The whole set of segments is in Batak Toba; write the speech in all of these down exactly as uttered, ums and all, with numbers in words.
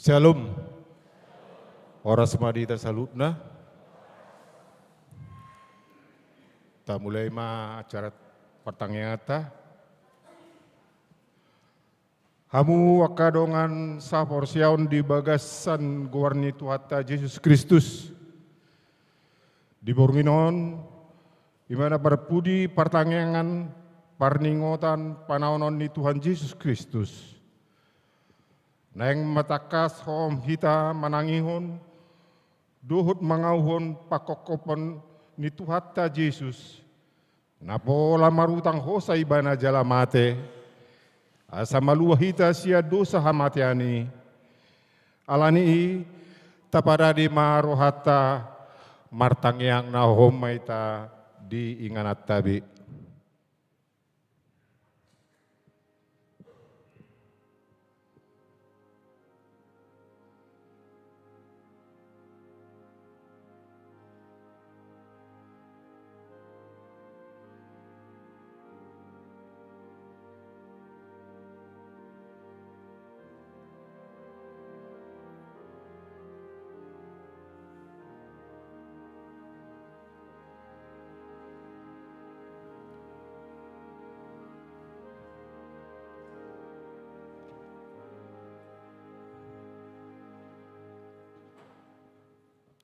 Shalom. Horas ma di hita saluhutna. Tamulai ma acara partangianganta. Hamu angka dongan saporseaon di bagasan goar ni Tuhanta Jesus Kristus. Di borngin on, i ma na parpudi partangiangan parningotan panaonon ni Tuhan Jesus Kristus. Naeng ma tangkas hohom hita manangihon dohot mangauhon pangkophopon ni Tuhanta Jesus, na pola marutang hosa ibana jala mate, asa malua hita sian dosa hamatean i. Ala ni i, taparade ma rohanta, martangiang na hohom ma hita di ingananta be.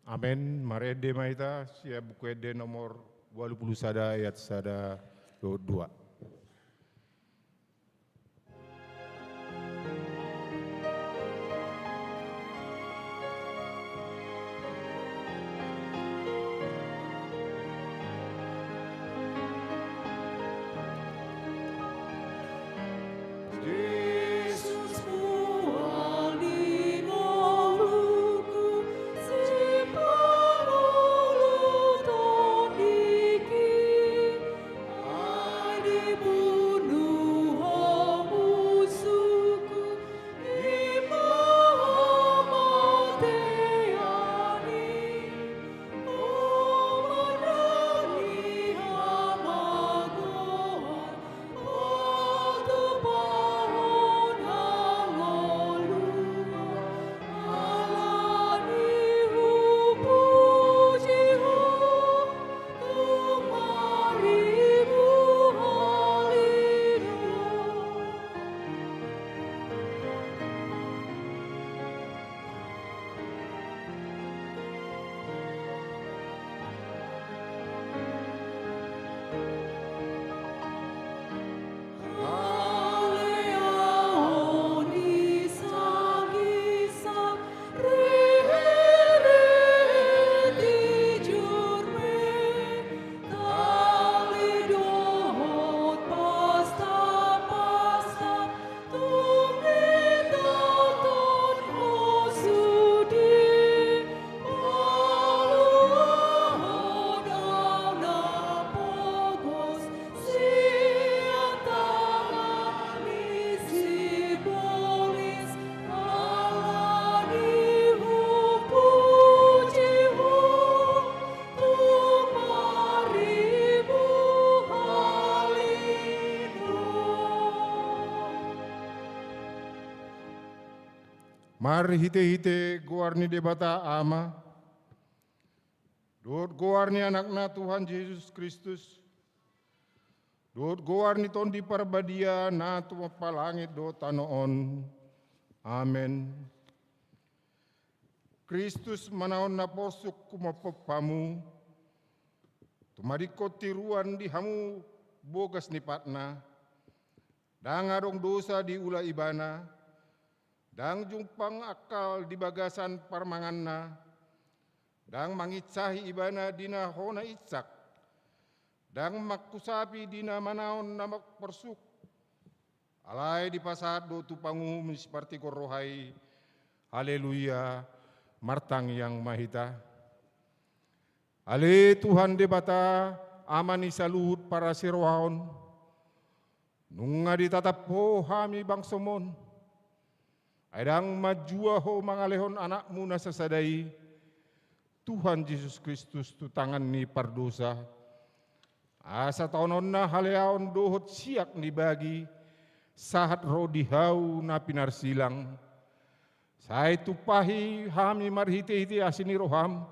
Amen. Marende ma hita sian Buku Ende nomor ualu pulu sada ayat sada dohot dua. Marhitehite goar ni Debata Ama, dohot goar ni Anakna Tuhan Jesus Kristus, dohot goar ni Tondi Parbadia na tumompa langit dohot tano on. Amen. Kristus manaon na porsuk humophop hamu, tumadingkon tiruan di hamu bogas ni patna, ndang adong dosa diula ibana, ndang jumpang angkal di bagasan parmanganna, ndang manginsahi ibana di na hona insak, ndang mangkusapi di na manaon na porsuk, alai dipasahat do tu panguhum sipartigor roha i. Haleluya. Martangiang ma hita. Ale Tuhan Debata, Ama ni saluhut parasirohaon, nunga ditatap Ho hami bangsom on, ai ndang manjua Ho mangalehon Anakmu na sasada i, Tuhan Jesus Kristus, tu tangan ni pardosa, asa taononna haleaon dohot siak ni bagi, sahat ro di hau na pinarsilang. Sai tumpahi hami marhite-hite asi ni roham,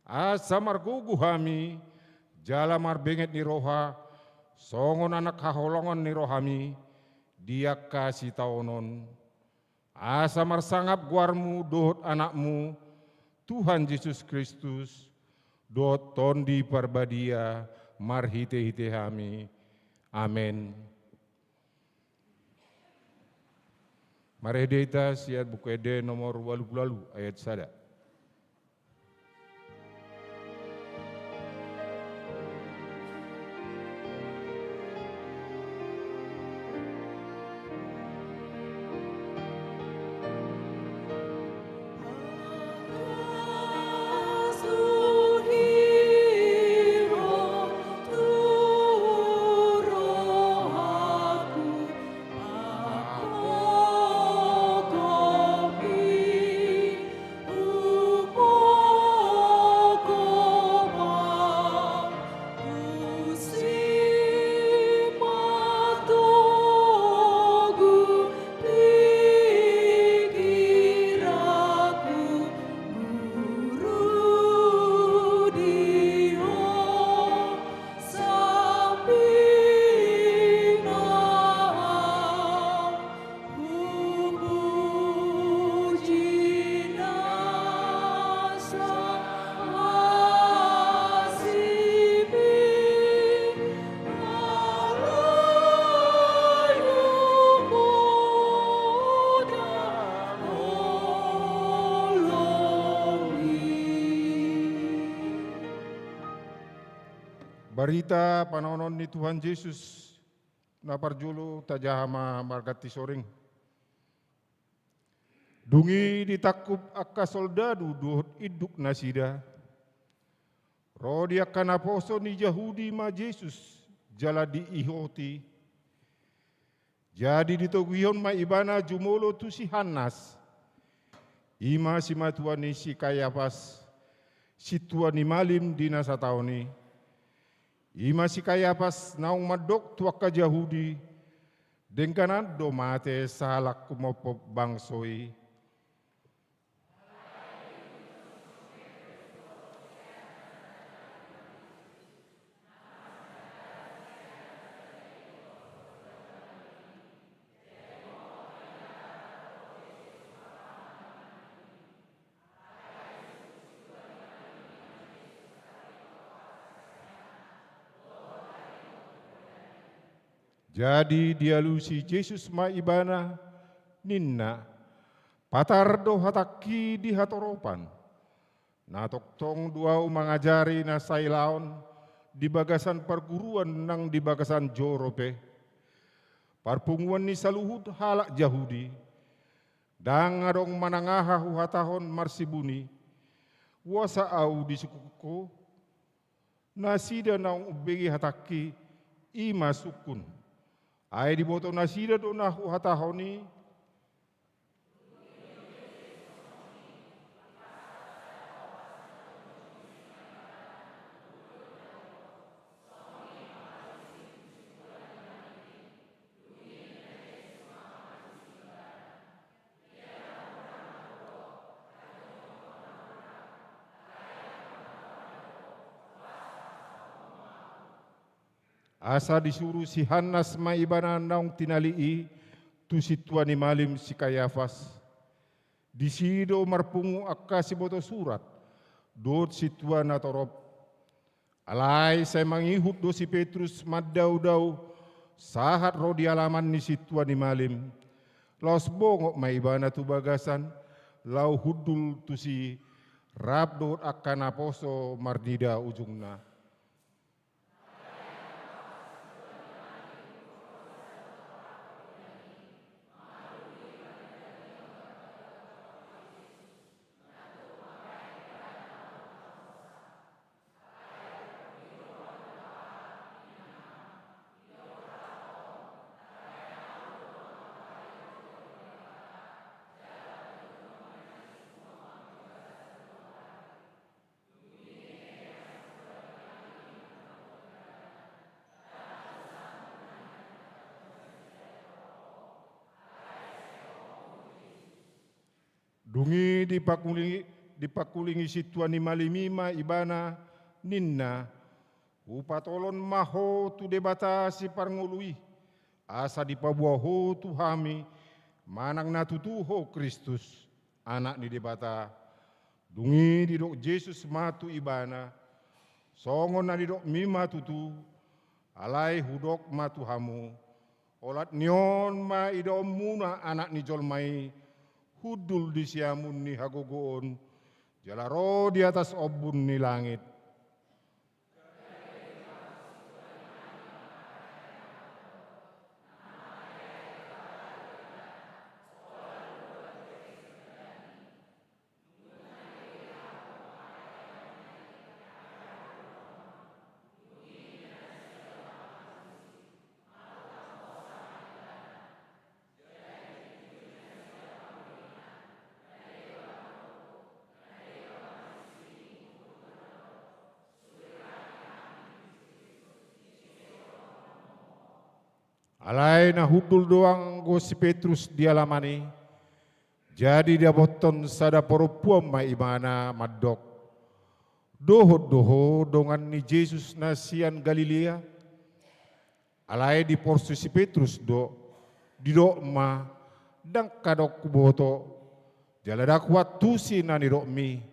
asa margogo hami jala marbenget ni roha, songon anak haholongon ni rohami di angka sitaonon. Asa marsangap goarmu dohot Anakmu, Tuhan Jesus Kristus, dohot Tondi Parbadia marhite-hite hami. Amen. Marende hita sian Buku Ende nomor ualu pulu ualu ayat sada. Barita panaonon ni Tuhan Jesus na parjolo tajaha ma marganti soring. Dung i ditangkup angka soldadu dohot induk nasida. Ro di angka naposo ni Jahudi ma Jesus jala diihoti. Jadi ditogihon ma ibana jumolo tu si Hannas, i ma simatua ni si Kayafas, sintua ni malim di na sataon i. I ma si Kayafas naung mandok tu angka Jahudi, dengganan do mate sahalak humophop bangso i. Jadi dialusi Jesus ma ibana, ninna, patar do hatangki di hatoropan. Na tongtong do ahu mangajari na sailaon di bagasan parguruan nang di bagasan joro pe. Parpunguan ni saluhut halak Jahudi, ndang adong manang aha huhatahon marsibuni, uasa ahu disungkun ho? Nasida naung umbege hatangki, i ma sungkun. Ai diboto nasida do na huhatahon i. Asa disuru si Hannas ma ibana naung tinali i tu sintua ni malim si Kayafas. Disi do marpungu angka siboto surat dohot sintua na torop. Alai sai mangihut do si Petrus mandaodao sahat ro di alaman ni sintua ni malim. Laos bongot ma ibana tu bagasan, laho hundul tusi rap dohot angka naposo marnida ujungna. Dung i dipangkulingi, dipangkulingi sintua ni malim i ma ibana, ninna: Hupatolhon ma ho tu Debata Siparngolu i, asa dipaboa ho tu hami manang na tutu ho Kristus, Anak ni Debata. Dung i didok Jesus ma tu ibana: Songon na nidokmi ma tutu, alai hudok ma tu hamu: Olat ni on ma idaonmuna Anak ni jolma i hundul di siamun ni hagogoon, jala ro di atas ombun ni langit. Alai na hundul do anggo si Petrus di alaman i, jadi didapothon sada parompuan ma ibana mandok: Dohot do ho dongan ni Jesus na sian Galilea? Alai diporsu si Petrus do, didok ma: Ndang kadok huboto. Jala ndang huantusi na nidokmi.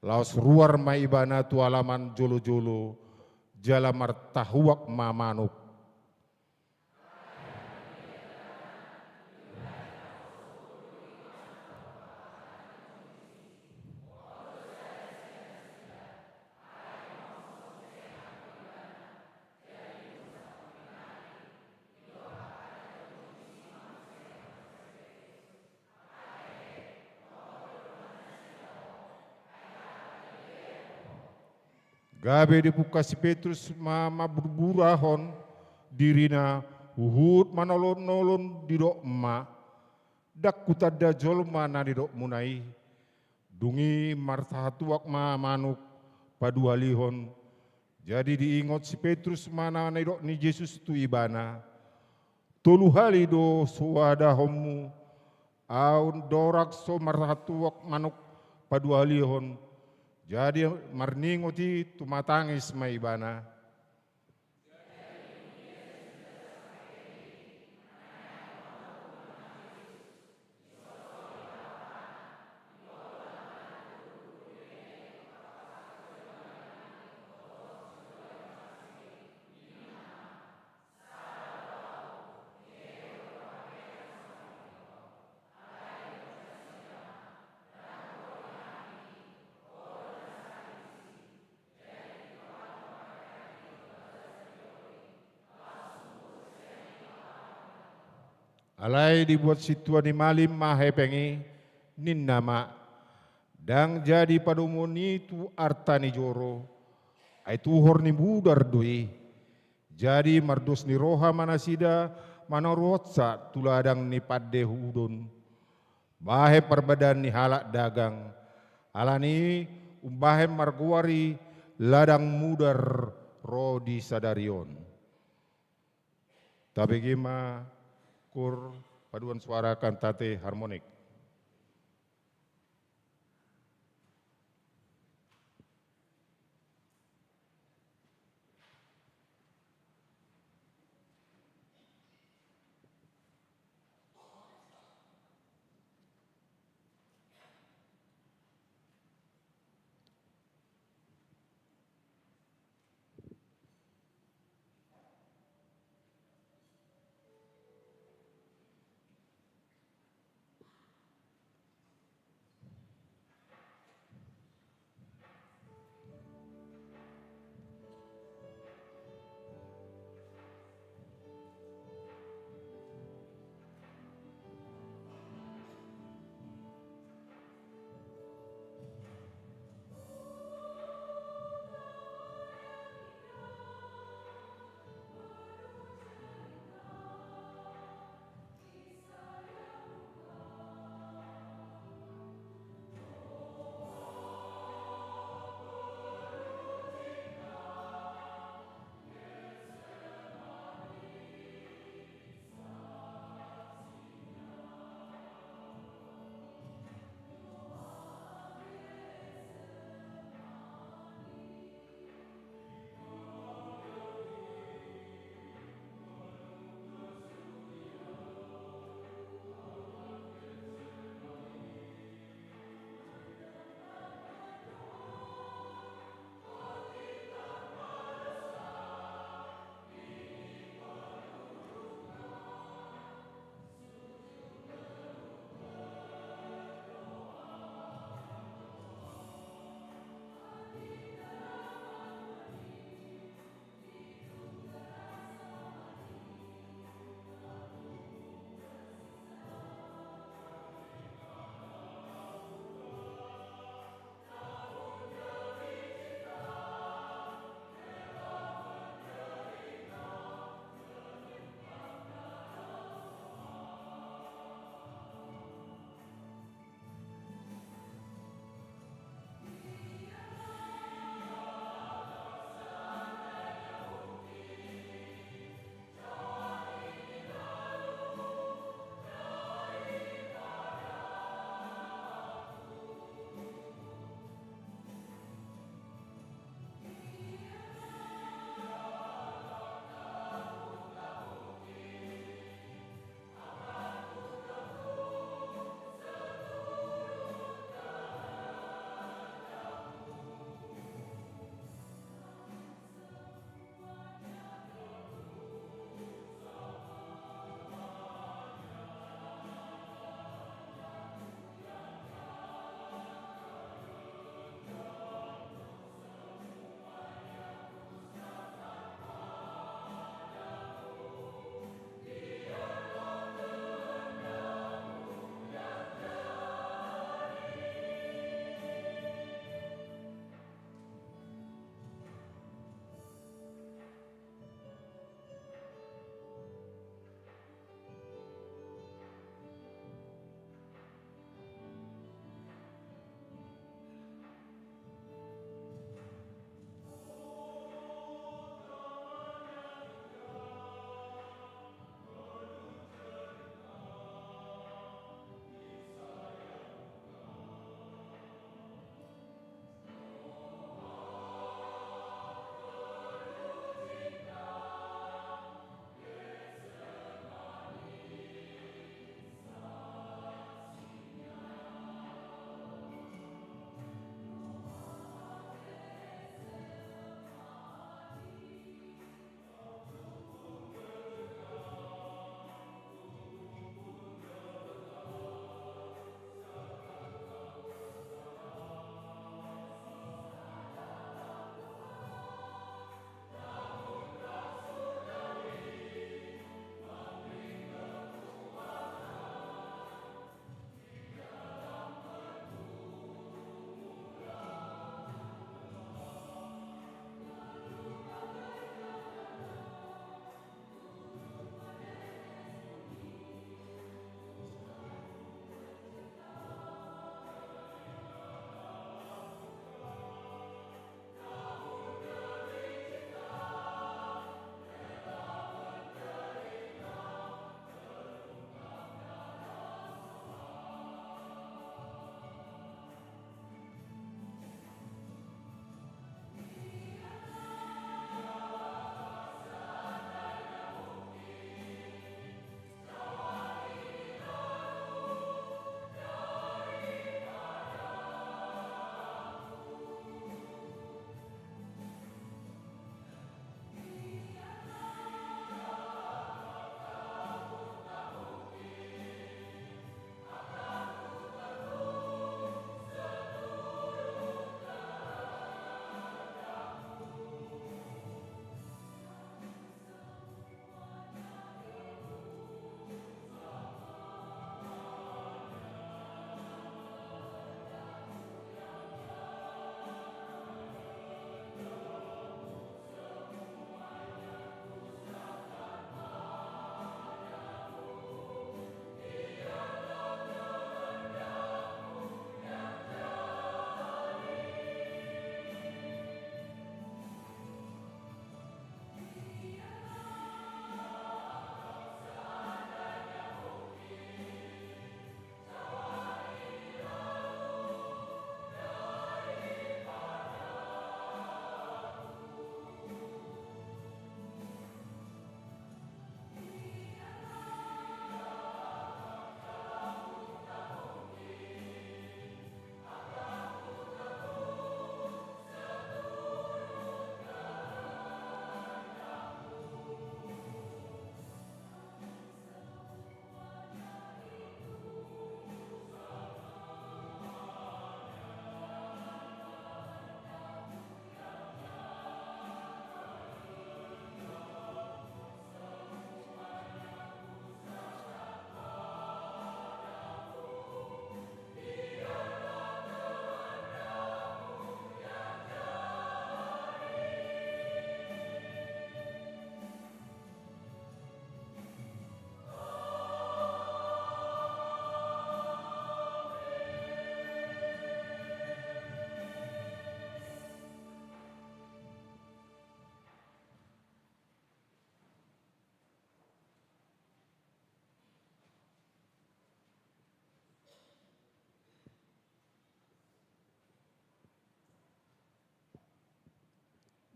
Laos ruar ma ibana tu alaman jolojolo, jala martahuak ma manuk. Gabe dipungka si Petrus ma mamburburahon dirina, huhut manolonolon didok ma: Ndang hutanda jolma na nidokmuna i. Dung i martahatuak ma manuk paduahalihon. Jadi diingot si Petrus ma na nidok ni Jesus tu ibana: Tolu hali do so huadahonmu, ahu ndorang so martahatuak manuk paduahalihon. Jadi marningot i tumatangis ma ibana. Alai dibuat sintua ni malim ma hepeng i, ninna ma: Ndang jadi padomuon i tu arta ni joro, ai tuhor ni mudar do i. Jadi mardos ni roha ma nasida manaruhonsa tu ladang ni pande hudon, bahen parbadaan ni halak dagang. Alani i umbahen margoar i ladang mudar ro di sadari on. Tabege ma, kur, paduan suara kantate harmonik.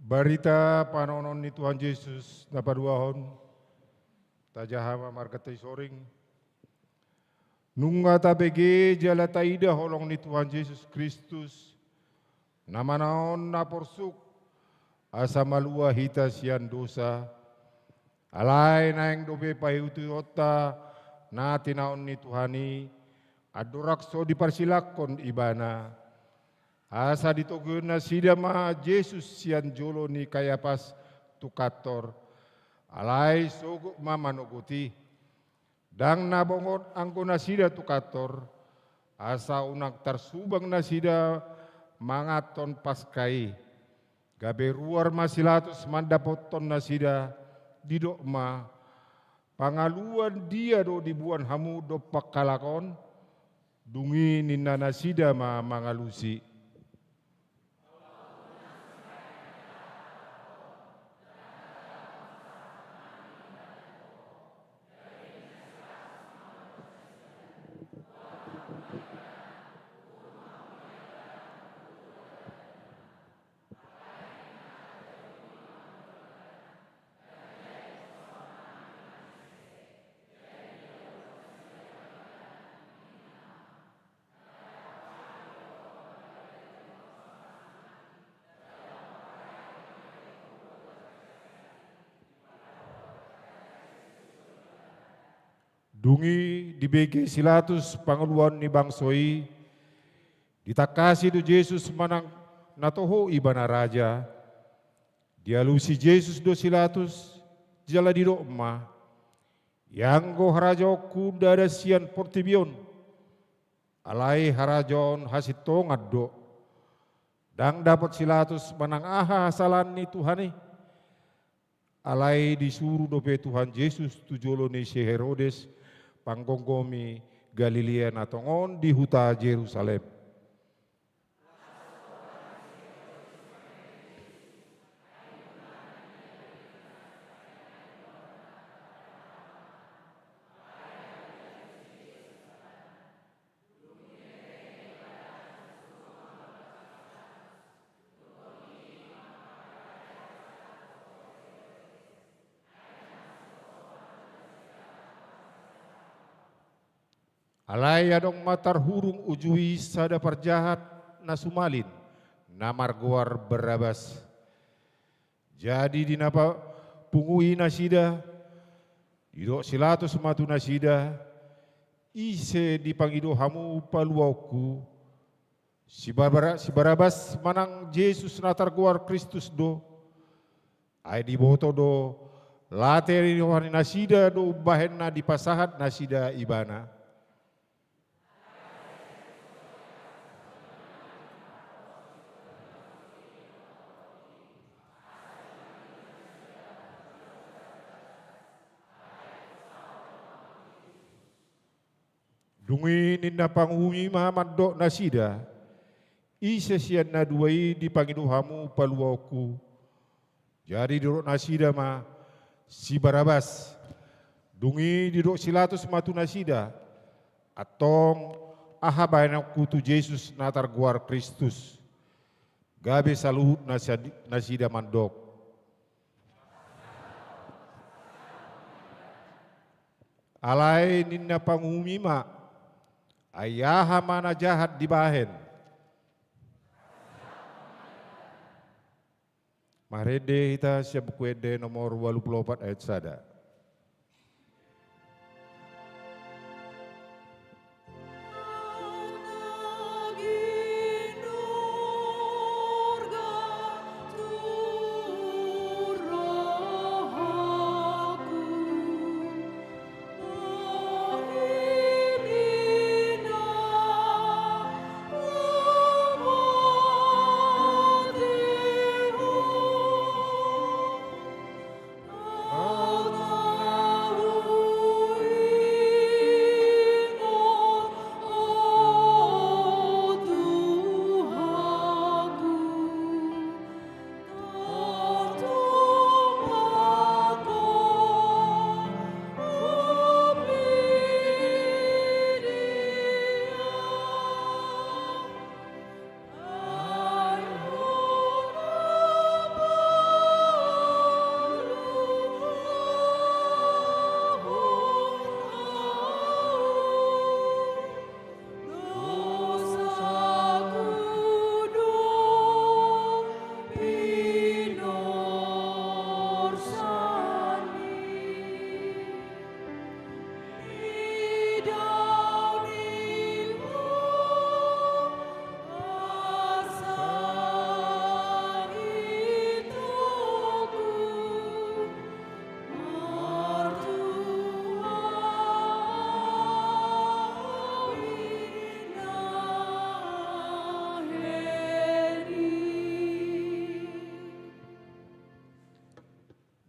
Barita panaonon ni Tuhan Jesus na paduahon, tajaha ma marga Tasoring. Nunga tabege jala taida holong ni Tuhan Jesus Kristus, na manaon na porsuk, asa malua hita sian dosa. Alai naeng dope paihutihutanta na tinaon ni Tuhan i, andorang so diparsilangkon Ibana. Asa ditogihon nasida ma Jesus sian jolo ni Kayapas tu kantor. Alai sogot ma manogot i. Ndang na bongot anggo nasida tu kantor, asa unang tarsubang nasida manganhon Paska i. Gabe ruar ma si Latus mandapothon nasida, didok ma, "Pangaluan dia do diboan hamu dompak halak on?" Dung i ninna nasida ma mangalusi. Dung i dibege si Latus pangaluaon ni bangso i, ditangkasi do Jesus manang na toho ibana raja. Dialusi Jesus do si Latus, jala didok ma, "Ianggo harajaonku ndada sian portibi on, alai harajaon hasintongan do." Ndang dapot si Latus manang aha hasalahan ni Tuhan i. Alai disuru dope Tuhan Jesus tu jolo ni si Herodes, panggomgomi Galilea na tongon di huta Jerusalem. Alai adong ma tarhurung uju i sada parjahat na sumalin, na margoar Barabas. Jadi di na pa-, pungui nasida, didok si Latus ma tu nasida, "Ise dipangido hamu paluaonku? Si Bara-, si Barabas manang Jesus na targoar Kristus do?" Ai diboto do, lae tarihohon nasida do umbahen na dipasahat nasida ibana. Dung i ninna panguhumi ma mandok nasida, "Ise sian na dua i dipangido hamu paluaonku?" Jadi didok nasida ma, "Si Barabas." Dung i didok si Latus ma tu nasida, "Antong, aha baenonku tu Jesus na targoar Kristus?" Gabe saluhut nasi-, nasida mandok. Alai ninna panguhumi ma, "Ai aha ma na jahat dibahen?" Marende hita sian Buku Ende nomor ualu pulu opat ayat sada.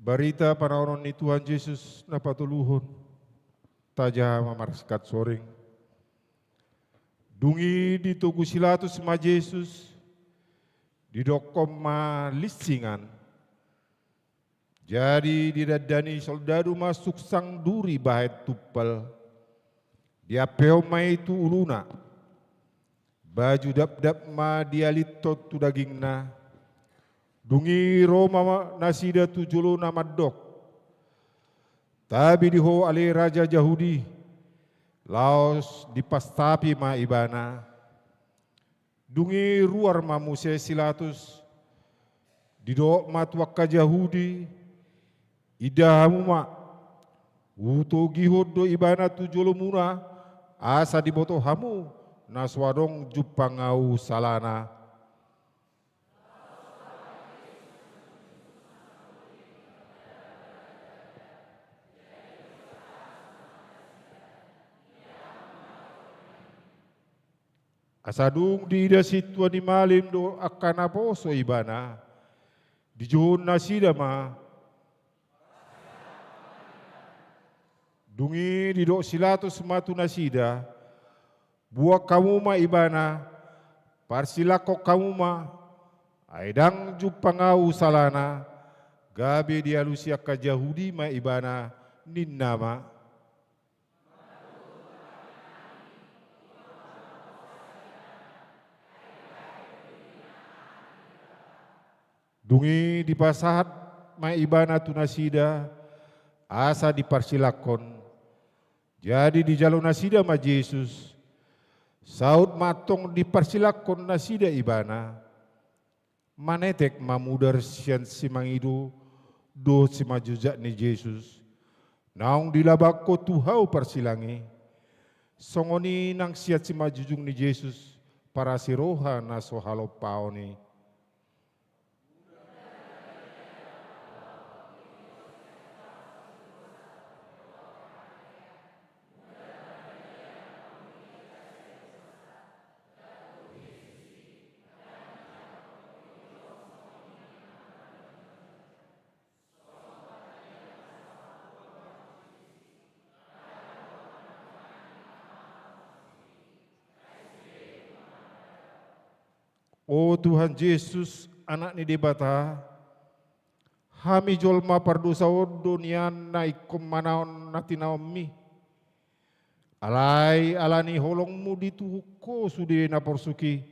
Barita panaonon ni Tuhan Jesus na patoluhon. Tajaha ma marsikat soring. Dung i ditogu si Latus ma Jesus, didokkon ma linsingan. Jadi didandani soldadu ma sungsang duri bahen tumpal. Diampehon ma i tu uluna. Baju dapdap ma dialinhon tu dagingna. Dung i ro ma nasida tu jolona mandok: Tabi di ho ale raja Jahudi, laos dipastapi ma ibana. Dung i ruar ma muse si Latus, didok ma tu angka Jahudi: Inda hamu ma, hutogihon do ibana tu jolomuna, asa diboto hamu na so adong jumpang ahu salana. Asa dung diida sintua ni malim do angka naposo ibana, dijouhon nasida ma. Dung i didok si Latus ma tu nasida: Buang hamu ma ibana, parsilangkon hamu ma, ai ndang jumpang ahu salana. Gabe dialusi angka Jahudi ma ibana, ninna ma. Dung i dipasahat ma ibana tu nasida, asa diparsilangkon. Jadi dijalo nasida ma Jesus, saut ma antong diparsilangkon nasida ibana. Manetek ma mudar sian simangido dohot simanjujak ni Jesus, naung dilabangkon tu hau parsilang i. Songon i nang sian simanjujung ni Jesus parasi roha na so halompaon i. O Tuhan Jesus, Anak ni Debata, hami jolma pardosa on do nian na ingkon manaon na tinaonmi. Alai ala ni holongmu dituhuk ho sude na porsuk i,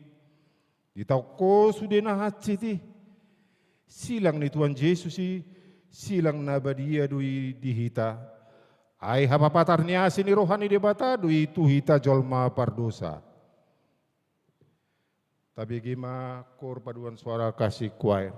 ditaon ho sude na hansit i. Silang ni Tuhan Jesus i, silang na badia do i di hita. Ai hapapatar ni asi ni roha ni Debata do i tu hita jolma pardosa. Tabege ma kor paduan suara kasih choir.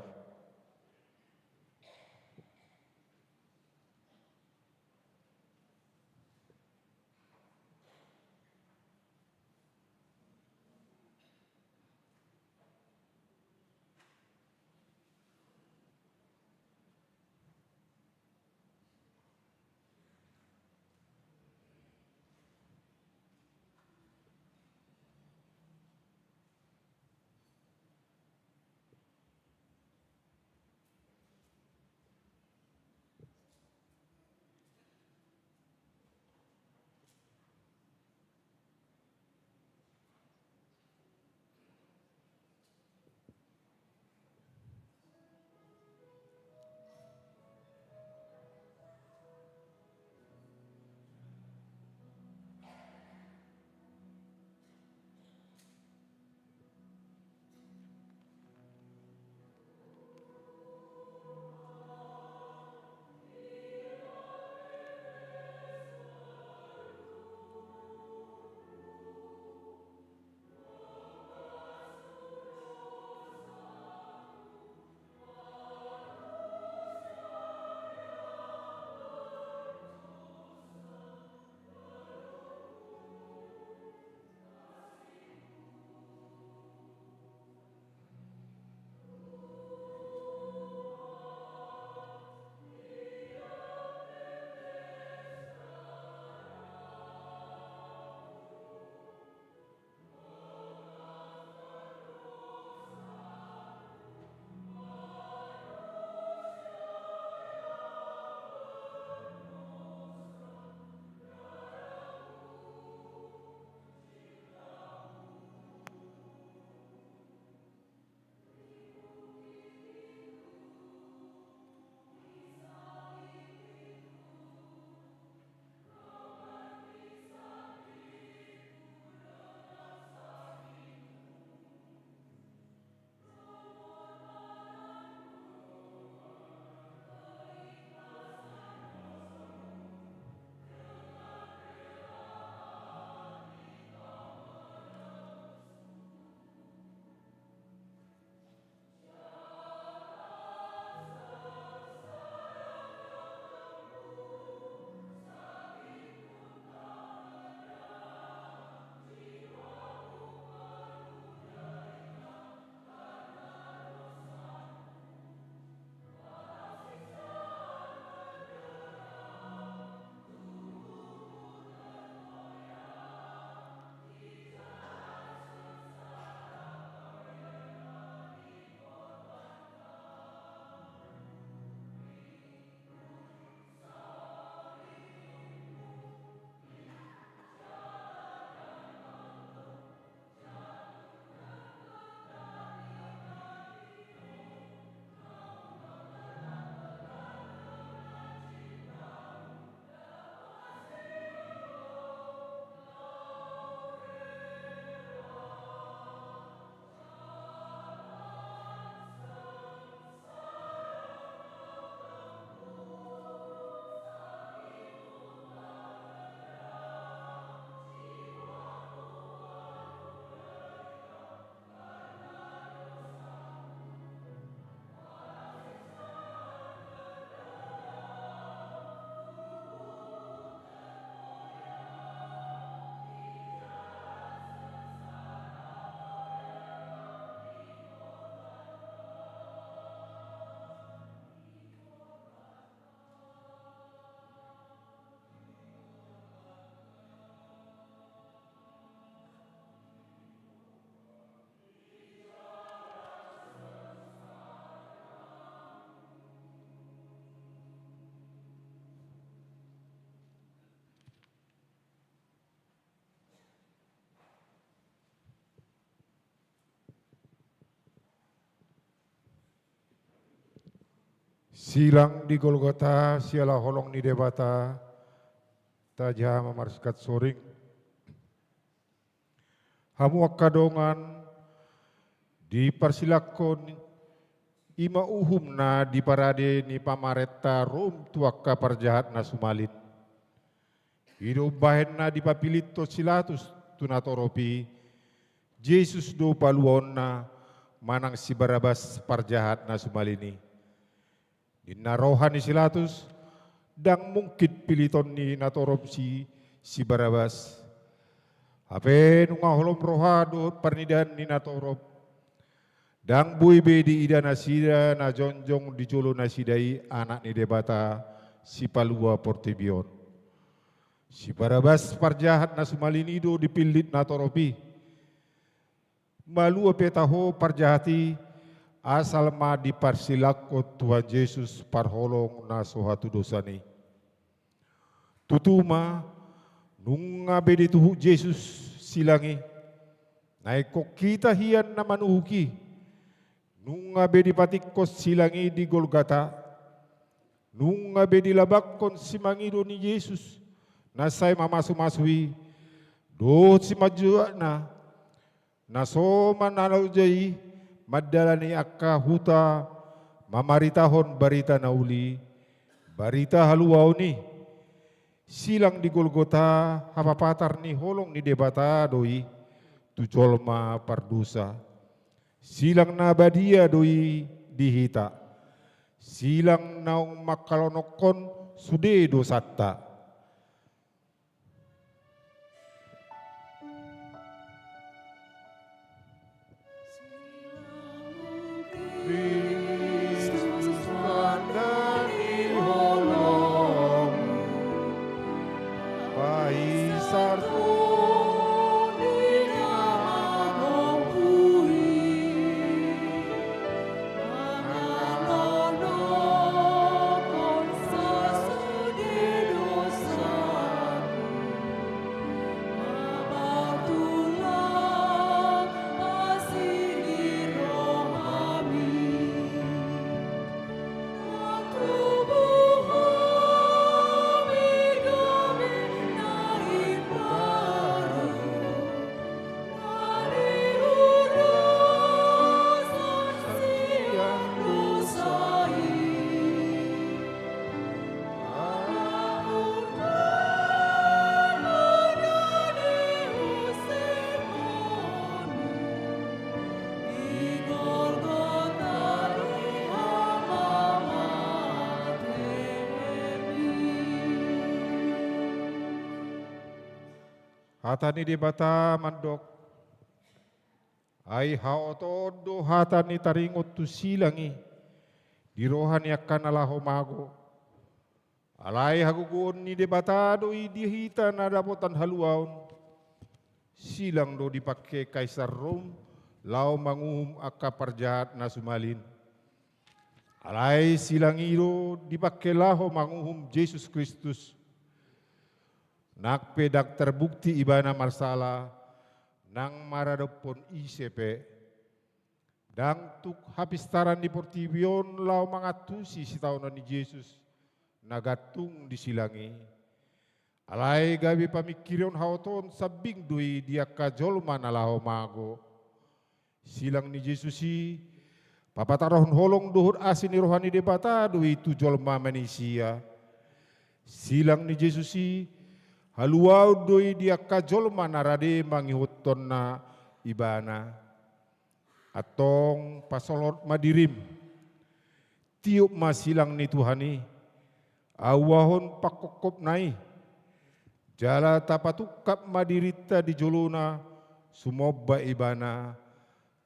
Silang di Golgota siala holong ni Debata, tajaha ma marsikat soring. Hamu angka dongan, diparsilangkon i ma uhum na diparade ni pamarenta Rom tu angka parjahat na sumalin. I do umbahen na dipapilithon si Pilatus tu natorop i, Jesus do paluaonna manang si Barabas parjahat na sumalin i. Ninna roha ni si Pilatus, ndang mungkin pilithon ni natorop i si Barabas. Hape nunga holom roha dohot parnidaan ni natorop, ndang boi be diida nasida na jongjong di jolo nasida i Anak ni Debata, Sipalua portibi on. Si Barabas parjahat na sumalin i do dipillit natorop i. Malua pe taho parjahat i, asal ma diparsilangkon Tuhan Jesus parholong na so hatudosan i. Tutu ma, nunga be dituhuk Jesus silang i, na ingkon hita hian na manuhuk i. Nunga be dipatingkos silang i di Golgota. Nunga be dilabangkon simangido ni Jesus na sai mamasumasu i dohot simanjujungna, na so manaloja i mandalani angka huta mamaritahon barita na uli, barita haluaon i. Silang di Golgota hapapatar ni holong ni Debata do i tu jolma pardosa. Silang na badia do i di hita. Silang naung mangkalonongkon sude dosanta. Kristus tanda ni holong, paisar tu ni na manggohi. Hata ni Debata mandok, ai haotoon do hata ni taringot tu silang i di roha ni angka na laho mago. Alai hagogoon ni Debata do i di hita na dapotan haluaon. Silang do dipangke Kaisar Rom laho manguhum angka parjahat na sumalin. Alai silang i do dipangke laho manguhum Jesus Kristus. Nang pe ndang tarbukti ibana marsala, nang maradophon ise pe. Ndang tuk hapistaran ni portibi on laho mangantusi sitaonon ni Jesus na gantung di silang i. Alai gabe pamingkirion haotoon sambing do i di angka jolma na laho mago. Silang ni Jesus i papatarhon holong dohot asi ni roha ni Debata do i tu jolma manisia. Silang ni Jesus i haluaon do i di angka jolma na rade mangihuthonna ibana. Antong pasolhot ma dirim. Tiop ma silang ni Tuhan i, auahon pangkophopna i. Jala tapatungkap ma dirinta di jolona, sumomba ibana.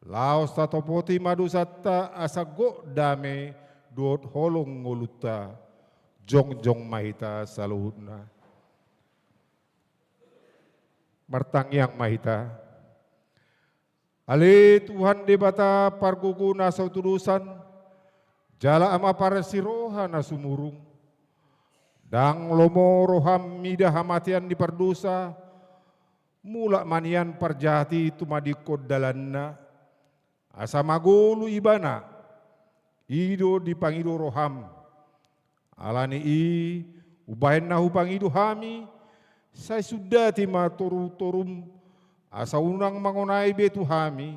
Laos tatopoti ma dosanta asa gok dame dohot holong ngolunta. Jongjong ma hita saluhutna. Martangiang ma hita. Ale Tuhan Debata pargogo na so tudosan, jala Ama parasi roha na sumurung. Ndang lomo roham mida hamatean ni pardosa, mulak ma nian parjahat i tumadingkon dalanna. Asa magolu ibana, i do dipangido roham. Ala ni i, umbahen na hupangido hami, sai sundati ma torutorum, asa unang mangonai be tu hami,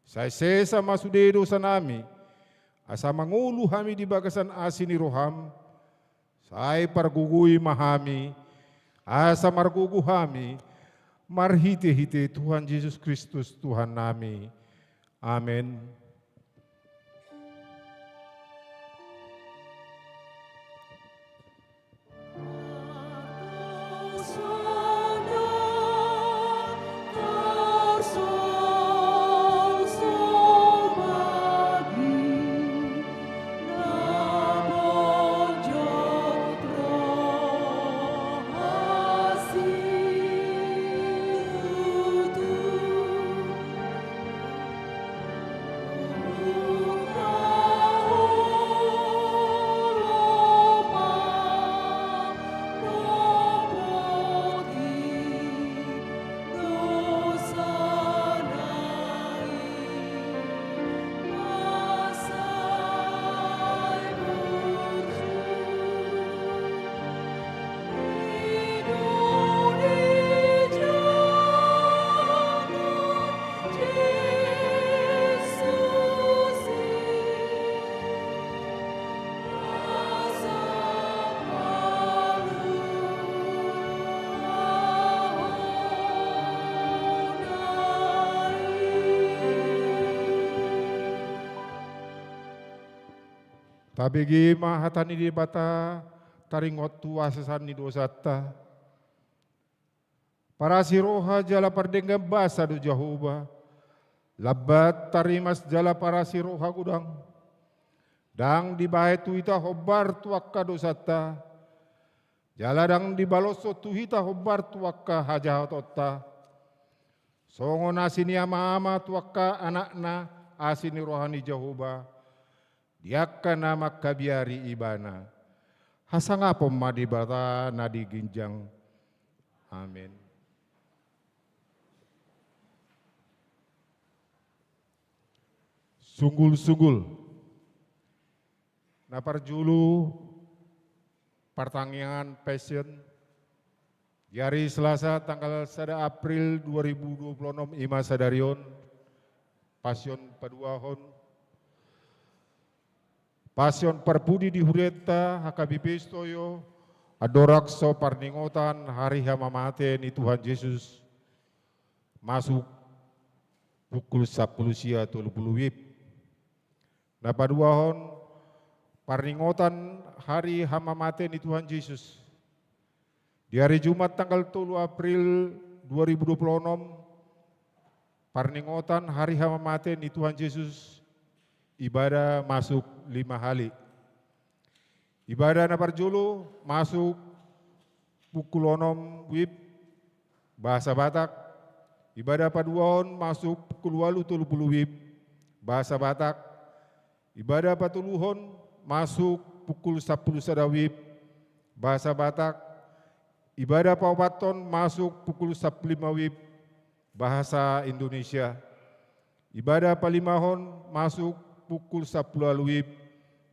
sai sesa ma sude dosanami, asa mangolu hami di bagasan asi ni roham, sai pargogoi ma hami, asa margogo hami, marhitehite Tuhan Jesus Kristus Tuhannami. Amen. Tabege ma hata ni Debata, taringot tu hasesaon ni dosanta. Parasi roha jala pardenggan basa do Jahowa, lambat tarimas jala parasi roha godang. Ndang dibahen tu hita hombar tu angka dosanta, jala ndang dibaloshon tu hita hombar tu angka hajahatonta. Songon asi ni ama-ama tu angka anakna, asi ni roha ni Jahowa di angka na mangkabiari Ibana. Hasangapon ma Debata na di ginjang. Amen. Sunggul-sunggul. Na parjolo, partangiangan Passion. Di ari Selasa tanggal sada April dua ribu dua puluh enam, i ma sadari on, Passion paduahon. Passion parpudi di hurianta H K B P Sitoyo, andorang so parningotan hari hamamate ni Tuhan Jesus, masuk pukul sampulu sia tolu pulu WIB. Na paduahon, parningotan hari hamamate ni Tuhan Jesus. Di ari Jumat tanggal tolu April dua ribu dua puluh enam, parningotan hari hamamate ni Tuhan Jesus, ibadah masuk lima hali. Ibadah na parjolo masuk pukul onom WIB, bahasa Batak. Ibadah paduahon masuk pukul ualu tolu pulu WIB, bahasa Batak. Ibadah patoluhon masuk pukul sampulu sada WIB, bahasa Batak. Ibadah paopathon masuk pukul sampulu lima WIB, bahasa Indonesia. Ibadah palimahon masuk pukul sampulu ualu WIB,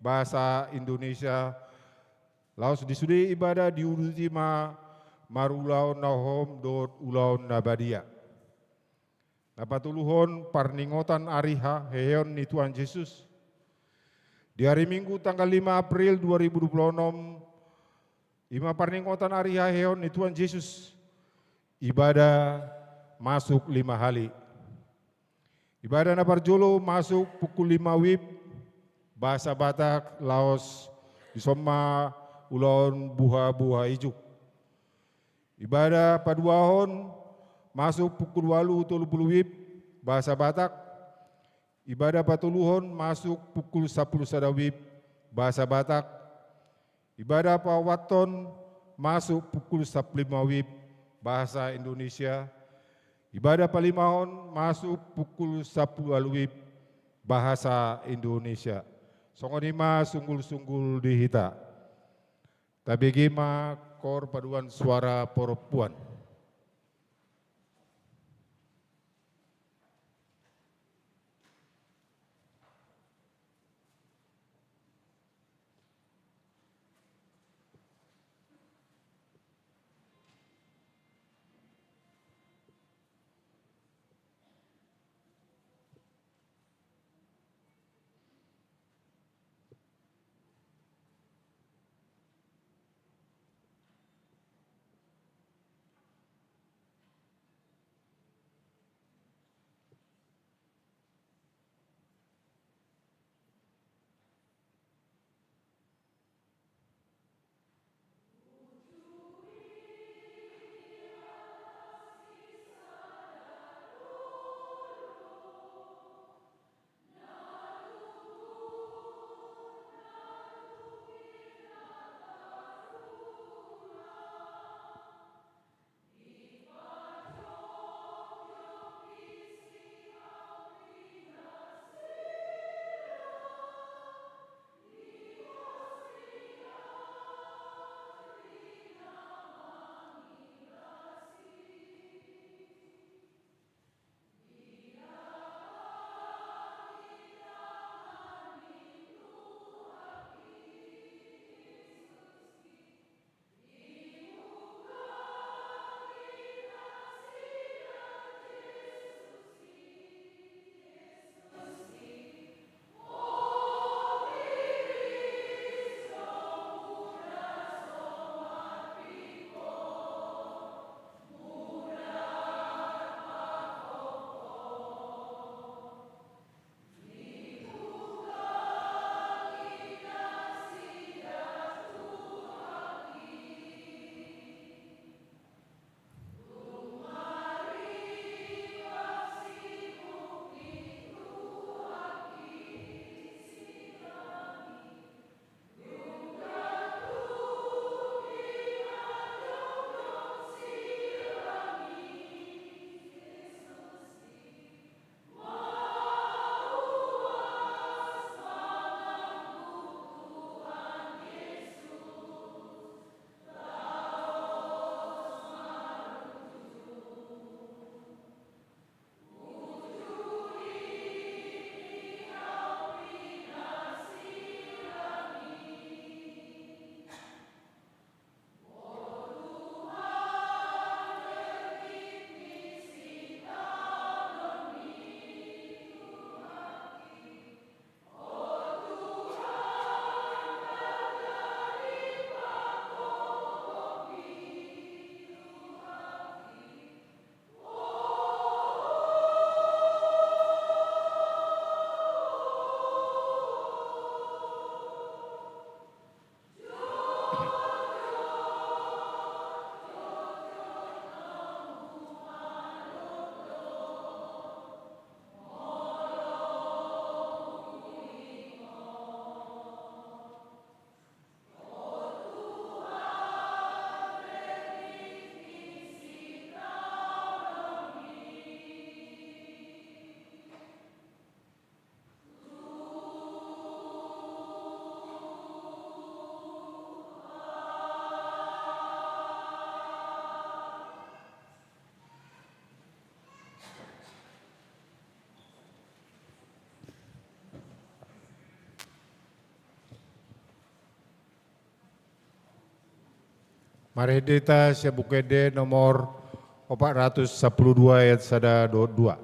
bahasa Indonesia. Laos di sude ibadah diuduti ma marulaon na hohom dohot ulaon na badia. Na patoluhon, parningotan ari haheheon ni Tuhan Jesus. Di ari Minggu tanggal lima April dua ribu dua puluh enam, i ma parningotan ari haheheon ni Tuhan Jesus. Ibadah masuk lima hali. Ibadah na parjolo masuk pukul lima WIB, bahasa Batak, laos dison ma ulaon buhabuha ijuk. Ibadah paduahon masuk pukul ualu tolu pulu WIB, bahasa Batak. Ibadah patoluhon masuk pukul sampulu sada WIB, bahasa Batak. Ibadah paopathon masuk pukul sampulu lima WIB, bahasa Indonesia. Ibadah palimahon masuk pukul sampulu ualu WIB, bahasa Indonesia. Songon i ma sunggul-sunggul di hita. Tabege ma koor paduan suara parompuan. Marende hita sian Buku Ende nomor opat ratus sampulu dua ayat sada dohot dua.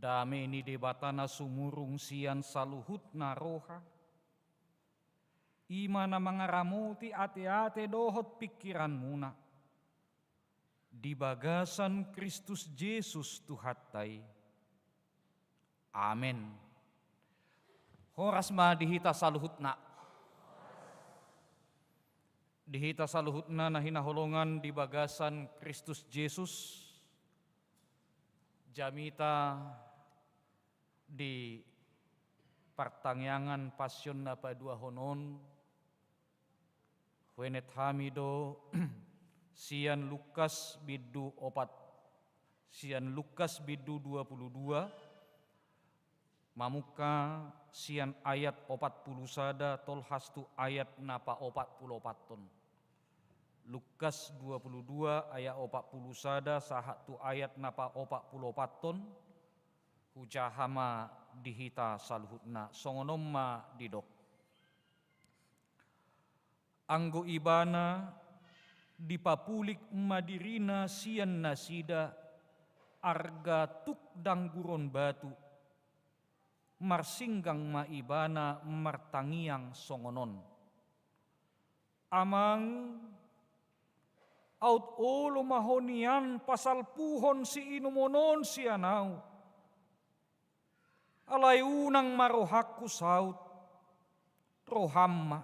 Dame ni Debata na sumurung sian saluhutna roha, i ma na mangaramoti ateate dohot pingkiranmuna di bagasan Kristus Jesus Tuhanta i. Amen. Horas ma di hita saluhutna. Di hita saluhutna na hinaholongan di bagasan Kristus Jesus, jamita di partangiangan Pasion na paduahon on, huenet hami do sian Lukas bindu opat, sian Lukas bindu dua pulu dua, mamungka sian ayat opat pulu sada tolhas tu ayat na paopat pulu opathon. Lukas dua pulu dua ayat opat pulu sada sahat tu ayat na paopat pulu opathon. Hujaha ma di hita saluhutna, songon on ma didok. Anggo ibana, dipapulik ma dirina sian nasida, arga tuk dangguron batu. Marsinggang ma ibana martangiang songon on: Amang, aut olo ma ho nian pasalpuhon siinumon on sian ahu. Alai unang ma rohangku saut, roham ma.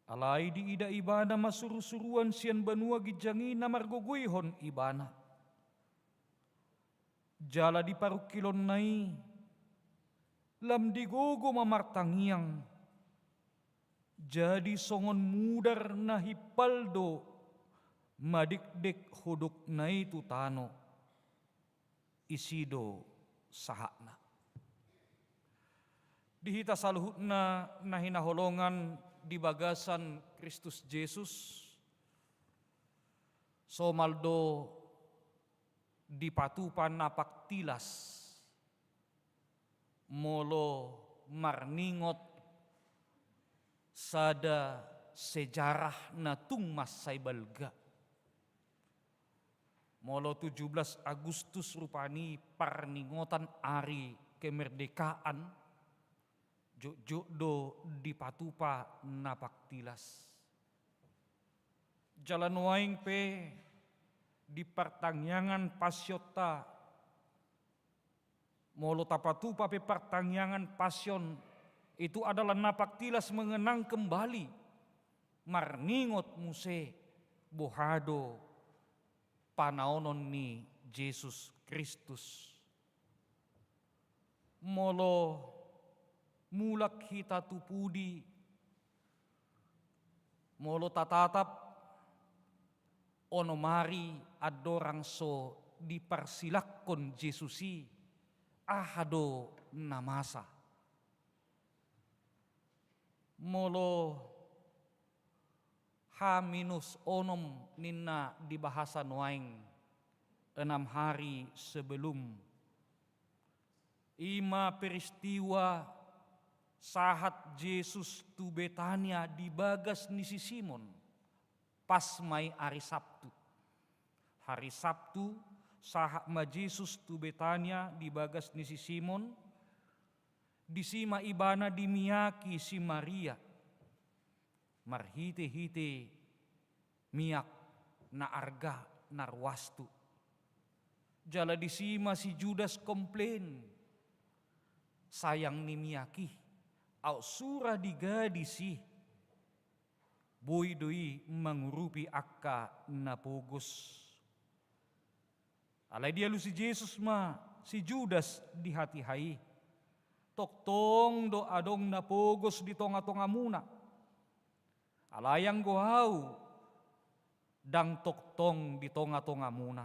Alai diida ibana ma surusuruan sian banua ginjang i na margogoihon ibana. Jala di parungkilonna i, lam digogo ma martangiang. Jadi songon mudar na himpal do madekdek hodokna i tu tano. Isi do sahatna. Di hita saluhutna na hinaholongan di bagasan Kristus Jesus, somal do dipatupa napak tilas molo marningot sada sejarah na tung mansai balga. Molo tujuh belas Agustus rupani parningotan ari kemerdekaan, jotjot do dipatupa napak tilas. Jala nuaeng pe di partangiangan pasionta, molo tapatupa pe partangiangan pasion, itu adalah napak tilas mengenang kembali, marningot muse boha do panaonon ni Jesus Kristus. Molo mulak hita tu pudi, molo tatatap onom ari andorang so diparsilakkon Jesus i, aha do na masa? Molo H minus onom ninna di bahasa nuaeng, enam hari sebelum. I ma peristiwa sahat Jesus tu Betania di bagas ni si Simon, pas ma i ari Sabtu. Hari Sabtu, sahat ma Jesus tu Betania di bagas ni si Simon, disi ma ibana dimiaki si Maria marhitehite miak na arga na ruas tu. Jala disi ma si Judas komplain, sayang ni miak i, aut sura digadis i, boi do i mangurupi angka na pogos. Alai dialusi Jesus ma si Judas di hatiha i: Tongtong do adong na pogos di tongatongamuna. Alai anggo ahu, ndang tongtong di tongatongamuna.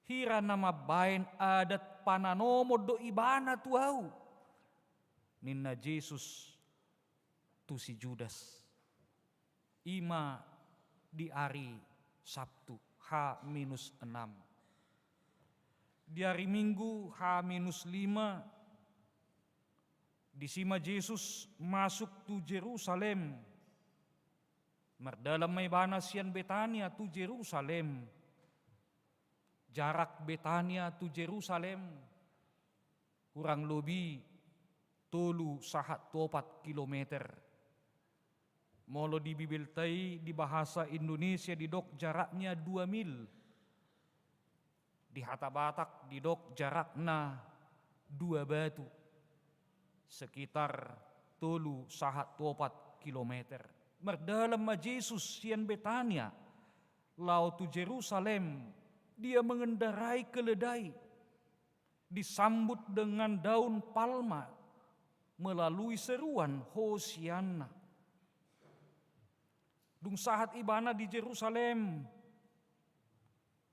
Hira na mambaen adat pananomon do ibana tu ahu, ninna Jesus tu si Judas. I ma di ari Sabtu, H minus enam. Di ari Minggu, H minus lima, disi ma Jesus masuk tu Jerusalem. Mardalan ma ibana sian Betania tu Jerusalem. Jarak Betania tu Jerusalem kurang lobi tolu sahat tu opat kilometer. Molo di Bibelta i, di bahasa Indonesia didok jaraknya dua mil. Di hata Batak didok jarakna dua batu, sekitar tolu sahat tu opat kilometer. Mardalan ma Jesus sian Betania laho tu Jerusalem, dia mengendarai keledai, disambut dengan daun palma melalui seruan Hosianna. Dung sahat ibana di Jerusalem,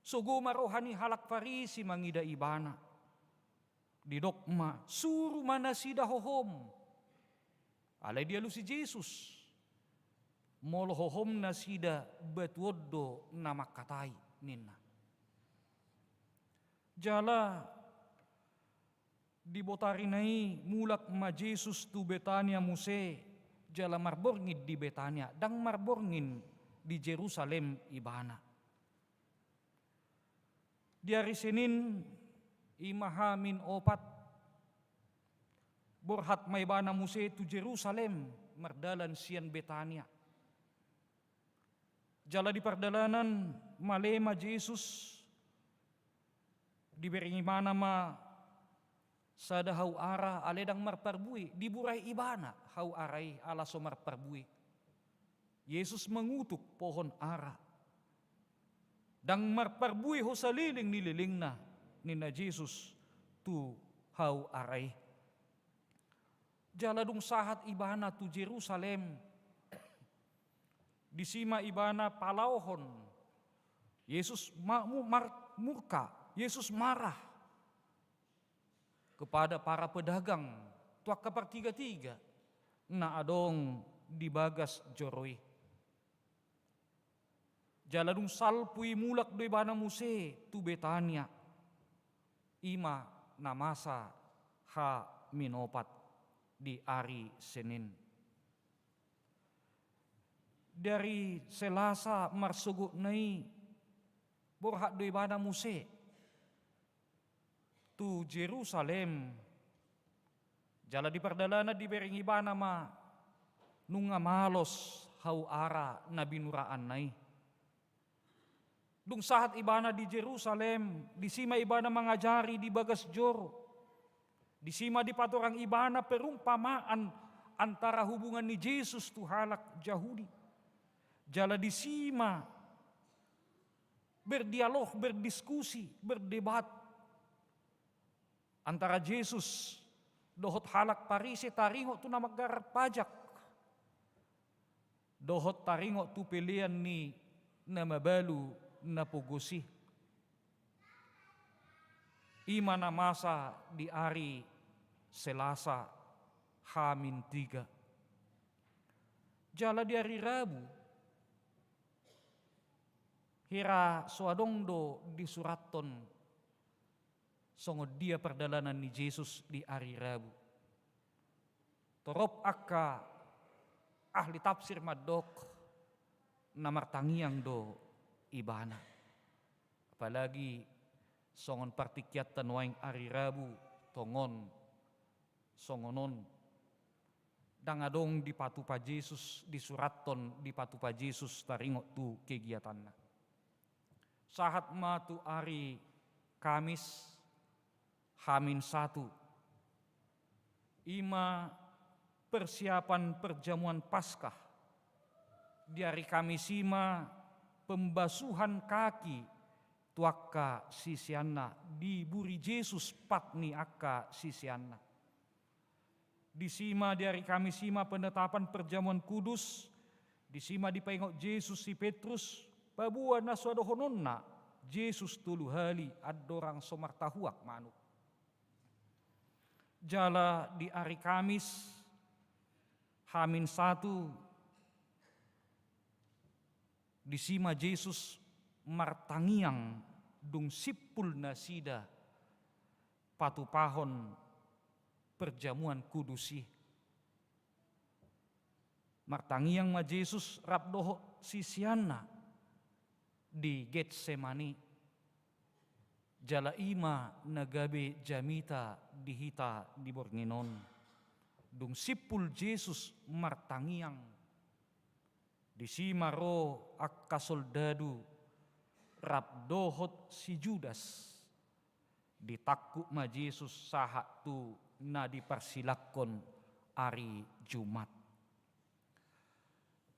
sogo ma roha ni halak Farisi mangida ibana. Didok ma: Suru ma nasida hohom. Alai dialusi Jesus: Molo hohom nasida batu on do na mangkatai, ninna. Jala di botarina i mulak ma Jesus tu Betania muse, jala marborngin di Betania, ndang marborngin di Jerusalem ibana. Di ari Senin, i ma hamin opat, borhat ma ibana muse tu Jerusalem mardalan sian Betania. Jala di pardalanan male ma Jesus, dibereng ibana ma sada hau ara, alai ndang marparbue, diburai ibana hau ara i ala so marparbue. Jesus mangutuk pohon ara. Ndang marparbue ho saleleng ni lelengna, ninna Jesus tu hau ara i. Jala dung sahat ibana tu Jerusalem, disi ma ibana palaohon. Jesus ma-, mu-, mar-, murka, Jesus marah kepada para pedagang, tu angka partiga-tiga na adong di bagas joro i. Jala dung salpu i mulak do ibana muse tu Betania, i ma na masa hamin opat di ari Senin. Di ari Selasa marsogotna i borhat do ibana muse tu Jerusalem. Jala di pardalanan dibereng ibana ma nunga malos hau ara na binuraanna i. Dung sahat ibana di Jerusalem, disi ma ibana mangajari di bagas joro. Disi ma dipatorang ibana perumpamaan antara hubungan ni Jesus tu halak Jahudi. Jala disi ma berdialog, berdiskusi, berdebat antara Jesus dohot halak Parise taringot tu na manggarar pajak, dohot taringot tu pelean ni na mabalu na pogos i. I ma na masa di ari Selasa hamin tiga. Jala di ari Rabu, hira so adong do disurathon songon dia pardalanan ni Jesus di ari Rabu. Torop angka ahli tafsir mandok na martangiang do ibana. Apalagi songon partingkianta nuaeng ari Rabu, tongon songon on. Ndang adong dipatupa Jesus, disurathon dipatupa Jesus taringot tu kegiatanna. Sahat ma tu ari Kamis, hamin satu. I ma persiapan perjamuan Paskah. Di ari Kamis i ma pembasuhan kaki tu angka siseanna, diburi Jesus pat ni angka siseanna. Disi ma di ari Kamis i ma penetapan perjamuan kudus, disi ma dipaingot Jesus si Petrus, paboa na so dohononna Jesus tolu hali andorang so martahuak manuk. Jala di ari Kamis, hamin satu, disi ma Jesus martangiang dung simpul nasida patupahon perjamuan kudus i. Martangiang ma Jesus rap dohot siseanna di Getsemani. Jala i ma na gabe jamita di hita di borngin on. Dung simpul Jesus martangiang, disi ma ro angka soldadu rap dohot si Judas. Ditangkup ma Jesus sahat tu na diparsilangkon ari Jumat.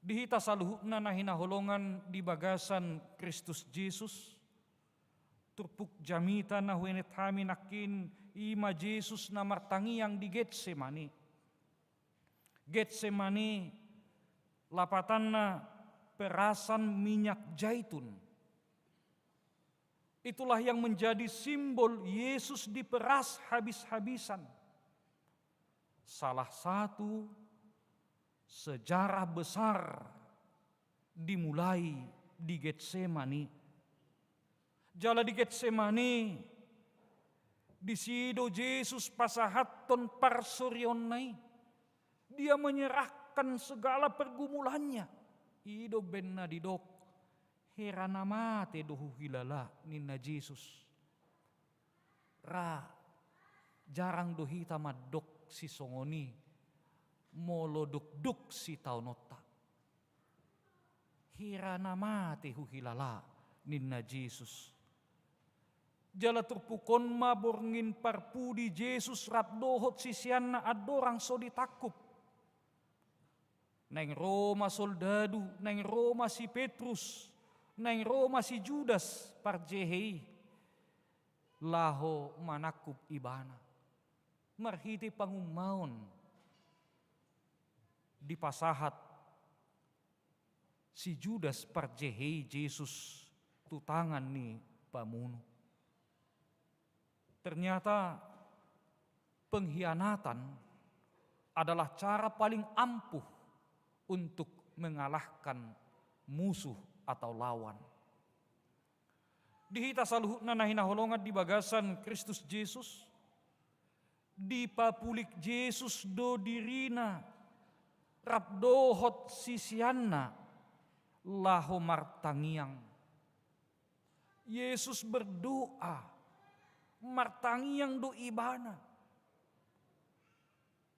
Di hita saluhutna na hinaholongan di bagasan Kristus Jesus, turpuk jamita na huenet hami nangkin, i ma Jesus na martangiang di Getsemani. Getsemani lapatanna perasan minyak zaitun. Itulah yang menjadi simbol Yesus diperas habis-habisan. Salah satu sejarah besar dimulai di Getsemani. Jala di Getsemani, disi do Jesus pasahathon parsorionna i. Dia menyerahkan segala pergumulannya. I do umbahen na didok, hera na mate do huhilala, ninna Jesus. Ra, jarang do hita mandok sisongon i molo dokdok sitaononta. Hera na mate huhilala, ninna Jesus. Jala turpuk on ma borngin parpudi Jesus rap dohot siseanna andorang so ditangkup. Naeng ro ma soldadu, naeng ro ma si Petrus, naeng ro ma si Judas parjehe i, laho manangkup ibana. Marhite pangummaon dipasahat si Judas parjehe i Jesus tu tangan ni pamunu. Ternyata pengkhianatan adalah cara paling ampuh untuk mengalahkan musuh atau lawan. Di hita saluhutna na hinaholongan di bagasan Kristus Jesus, dipapulik Jesus do dirina rap dohot siseanna laho martangiang. Jesus berdoa, martangiang do ibana.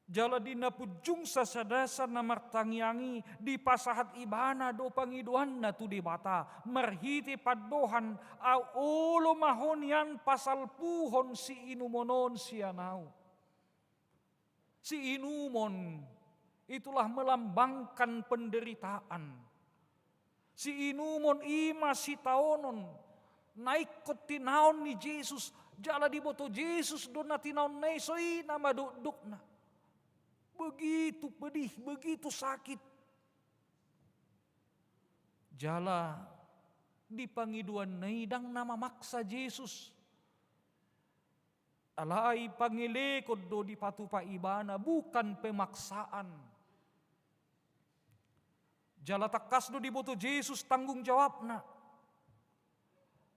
Jala di na punjung sasada na martangiang i, dipasahat ibana do pangidoanna tu Debata, marhite pandohan, au olo ma ho nian pasalpuhon siinumon on sian ahu. Siinumon, itulah melambangkan penderitaan. Siinumon i ma sitaonon, na ingkon tinaon ni Jesus, jala diboto Jesus do na tinaonna i, so i nama dokdokna. Begitu pedih, begitu sakit. Jala di pangidoanna i ndang na mamaksa Jesus. Alai pangelekon do dipatupa ibana, bukan pemaksaan. Jala tangkas do diboto Jesus tanggung jawabna.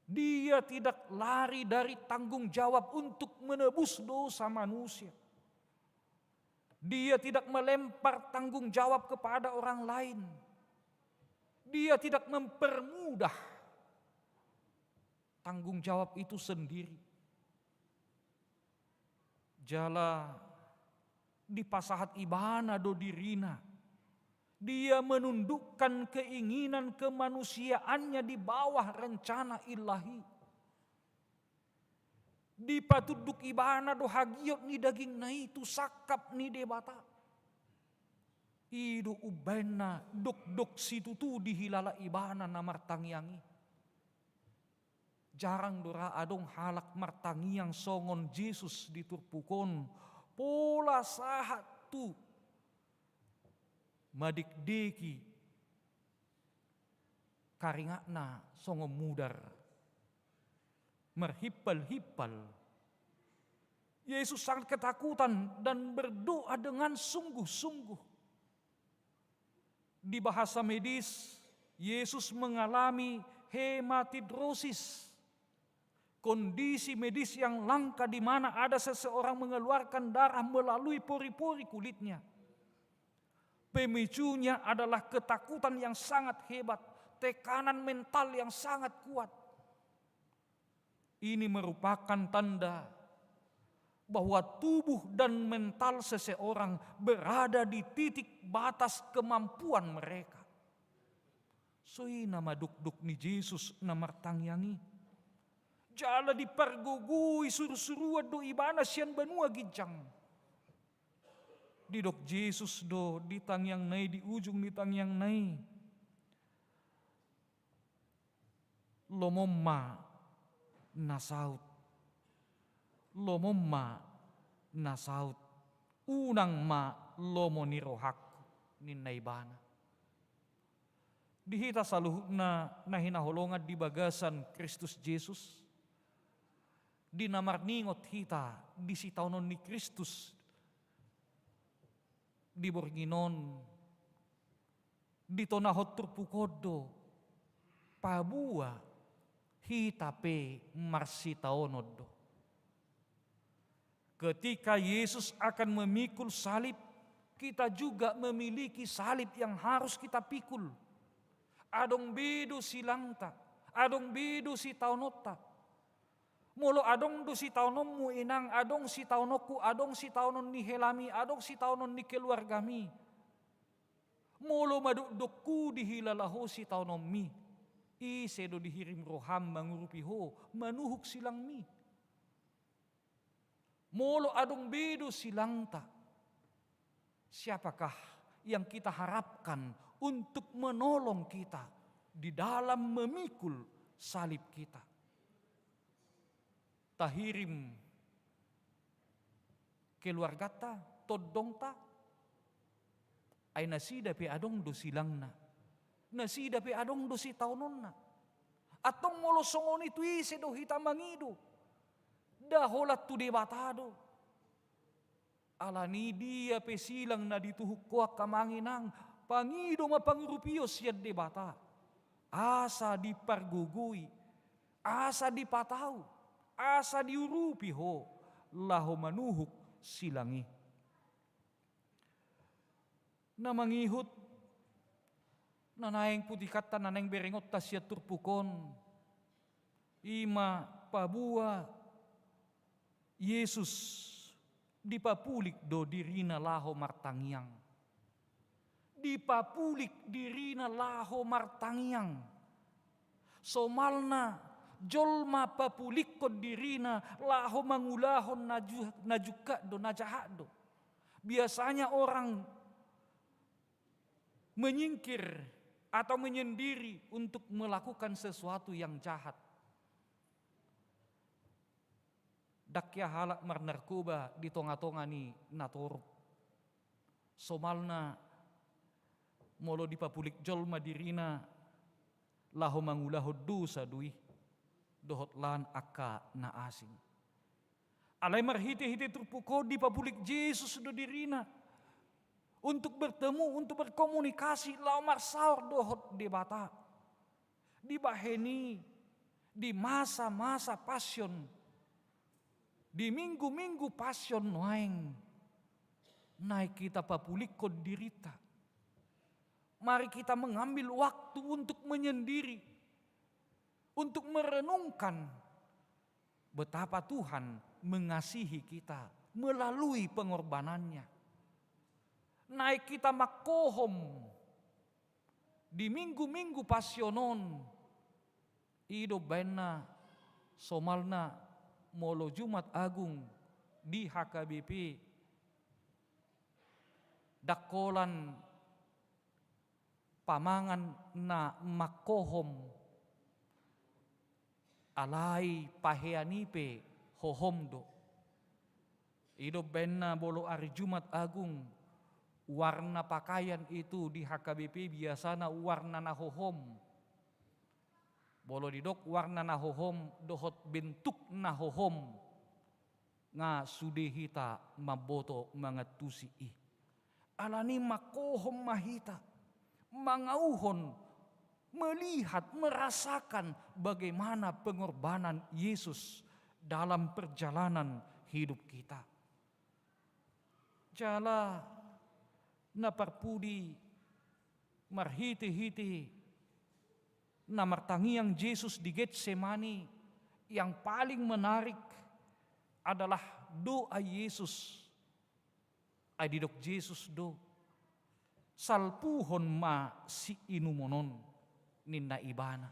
Dia tidak lari dari tanggung jawab untuk menebus dosa manusia. Dia tidak melempar tanggung jawab kepada orang lain. Dia tidak mempermudah tanggung jawab itu sendiri. Jala dipasahat ibana do dirina. Dia menundukkan keinginan kemanusiaannya di bawah rencana Ilahi. Dipatunduk ibana do hagiot ni dagingna i tu sangkap ni Debata. I do umbahen na dokdok situtu dihilala ibana na martangiang i. Jarang do ra adong halak martangiang songon Jesus di turpuk on, pola sahat tu madekdeki karingatna songon mudar, marhimpal-himpal. Yesus sangat ketakutan dan berdoa dengan sungguh-sungguh. Di bahasa medis, Yesus mengalami hematidrosis, kondisi medis yang langka di mana ada seseorang mengeluarkan darah melalui pori-pori kulitnya. Pemicunya adalah ketakutan yang sangat hebat, tekanan mental yang sangat kuat. Ini merupakan tanda bahwa tubuh dan mental seseorang berada di titik batas kemampuan mereka. So i nama dokdok ni Jesus na martangiang i. Jala dipargogoi surusuruan do ibana sian banua ginjang. Didok Jesus do di tangiangna i, di ujung ni tangiangna i, lomo ma na saut. Lomo ma na saut. Unang ma lomo ni rohangku, ninna ibana. Di hita saluhutna na hinaholongan di bagasan Kristus Jesus, di na marningot hita di sitaonon ni Kristus di borngin on, Ditonahon turpuk on do, paboa hita pe marsitaonon do. Ketika Yesus akan memikul salib, kita juga memiliki salib yang harus kita pikul. Adong be do silangta, adong be do sitaononta. Molo adong do sitaononmu, inang, adong sitaononku, adong sitaonon ni helami, adong sitaonon ni keluargami. Molo madokdokhu dihilala ho sitaononmi, ise do dihirim roham mangurupi ho manuhuk silangmi? Molo adong be do silangta, siapakah yang kita harapkan untuk menolong kita di dalam memikul salib kita? Tahirim keluargata, tondongta, ai nasida pe adong do silangna, nasida pe adong do sitaononna. Antong molo songon i, tu ise do hita mangido? Nda holan tu Debata do. Alani dia pe silang na dituhuk ho, angka amang inang, pangido ma pangurupion sian Debata, asa dipargogoi, asa dipatau, asa diurupi ho laho manuhuk silang i. Na mangihut, na naeng putikanta, na naeng berengonta sian turpuk on, i ma paboa Jesus dipapulik do dirina laho martangiang. Dipapulik dirina laho martangiang. Somalna jolma papulikkon dirina laho mangulahon na ju-, na jungkat do, na jahat do. Biasanya orang menyingkir atau menyendiri untuk melakukan sesuatu yang jahat. Ndang hea halak marnarkoba di tonga-tonga ni natorop. Somalna molo dipapulik jolma dirina laho mangulahon dosa do i dohot lan angka na asing. Alai marhite-hite turpuk on dipapulik Jesus do dirina untuk bertemu, untuk berkomunikasi, laho marsaor dohot Debata. Dibahen i, di masa-masa Pasion, di minggu-minggu Pasion nuaeng, naeng hita papulikkon dirinta. Mari kita mengambil waktu untuk menyendiri, untuk merenungkan betapa Tuhan mengasihi kita melalui pengorbanan-Nya. Naeng hita manghohom di minggu-minggu Pasion on, i do baenna somalna molo Jumat Agung di H K B P, ndang holan pamangan na manghohom, alai pahean i pe hohom do. I do baenna molo ari Jumat Agung, warna pakaian itu di H K B P biasana warna na hohom. Molo didok warna na hohom dohot bentuk na hohom, nga sude hita mamboto mangantusi i. Alani manghohom ma hita, mangauhon, melihat, merasakan bagaimana pengorbanan Yesus dalam perjalanan hidup kita. Jala na parpudi, marhite-hite na martangiang Jesus di Getsemani, yang paling menarik adalah doa Jesus. Ai didok Jesus do, "Salpuhon ma siinumon on," ninna Ibana.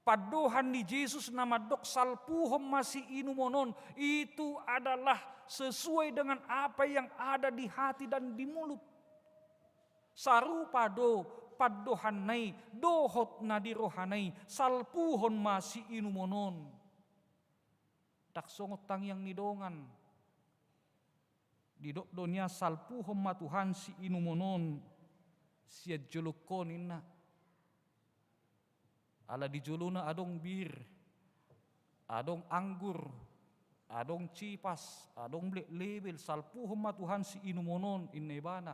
Pandohan ni Jesus na mandok, "Salpuhon ma siinumon on," itu adalah sesuai dengan apa yang ada di hati dan di mulut. Sarupa do pandohanna i dohot na di rohana i, "Salpuhon ma siinumon on." Ndang songon tangiang ni dongan. Didok do nian, "Salpuhon ma Tuhan siinumon on sian jolongkon," ninna. Ala di jolona adong bir, adong anggur, adong cipas, adong Black Label, "Salpuhon ma Tuhan siinumon on," ninna ibana.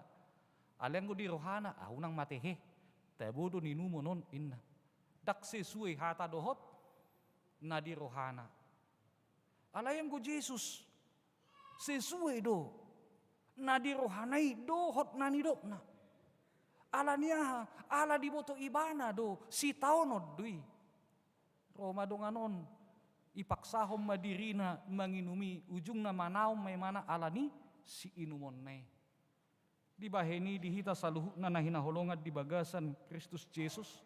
Alai anggo di rohana, ah, unang ma tehe, tabo do ninumon on, inna. Ndang sesuai hata dohot na di rohana. Alai anggo Jesus, sesuai do na di rohana i dohot na nidokna. Ala ni aha? Ala diboto ibana do, sitaonon do i. Ro ma dongan on, ipaksahon ma dirina manginum i, ujungna manaon ma ibana ala ni siinumonna i. Dibahen i di hita saluhutna na hinaholongan di bagasan Kristus Jesus,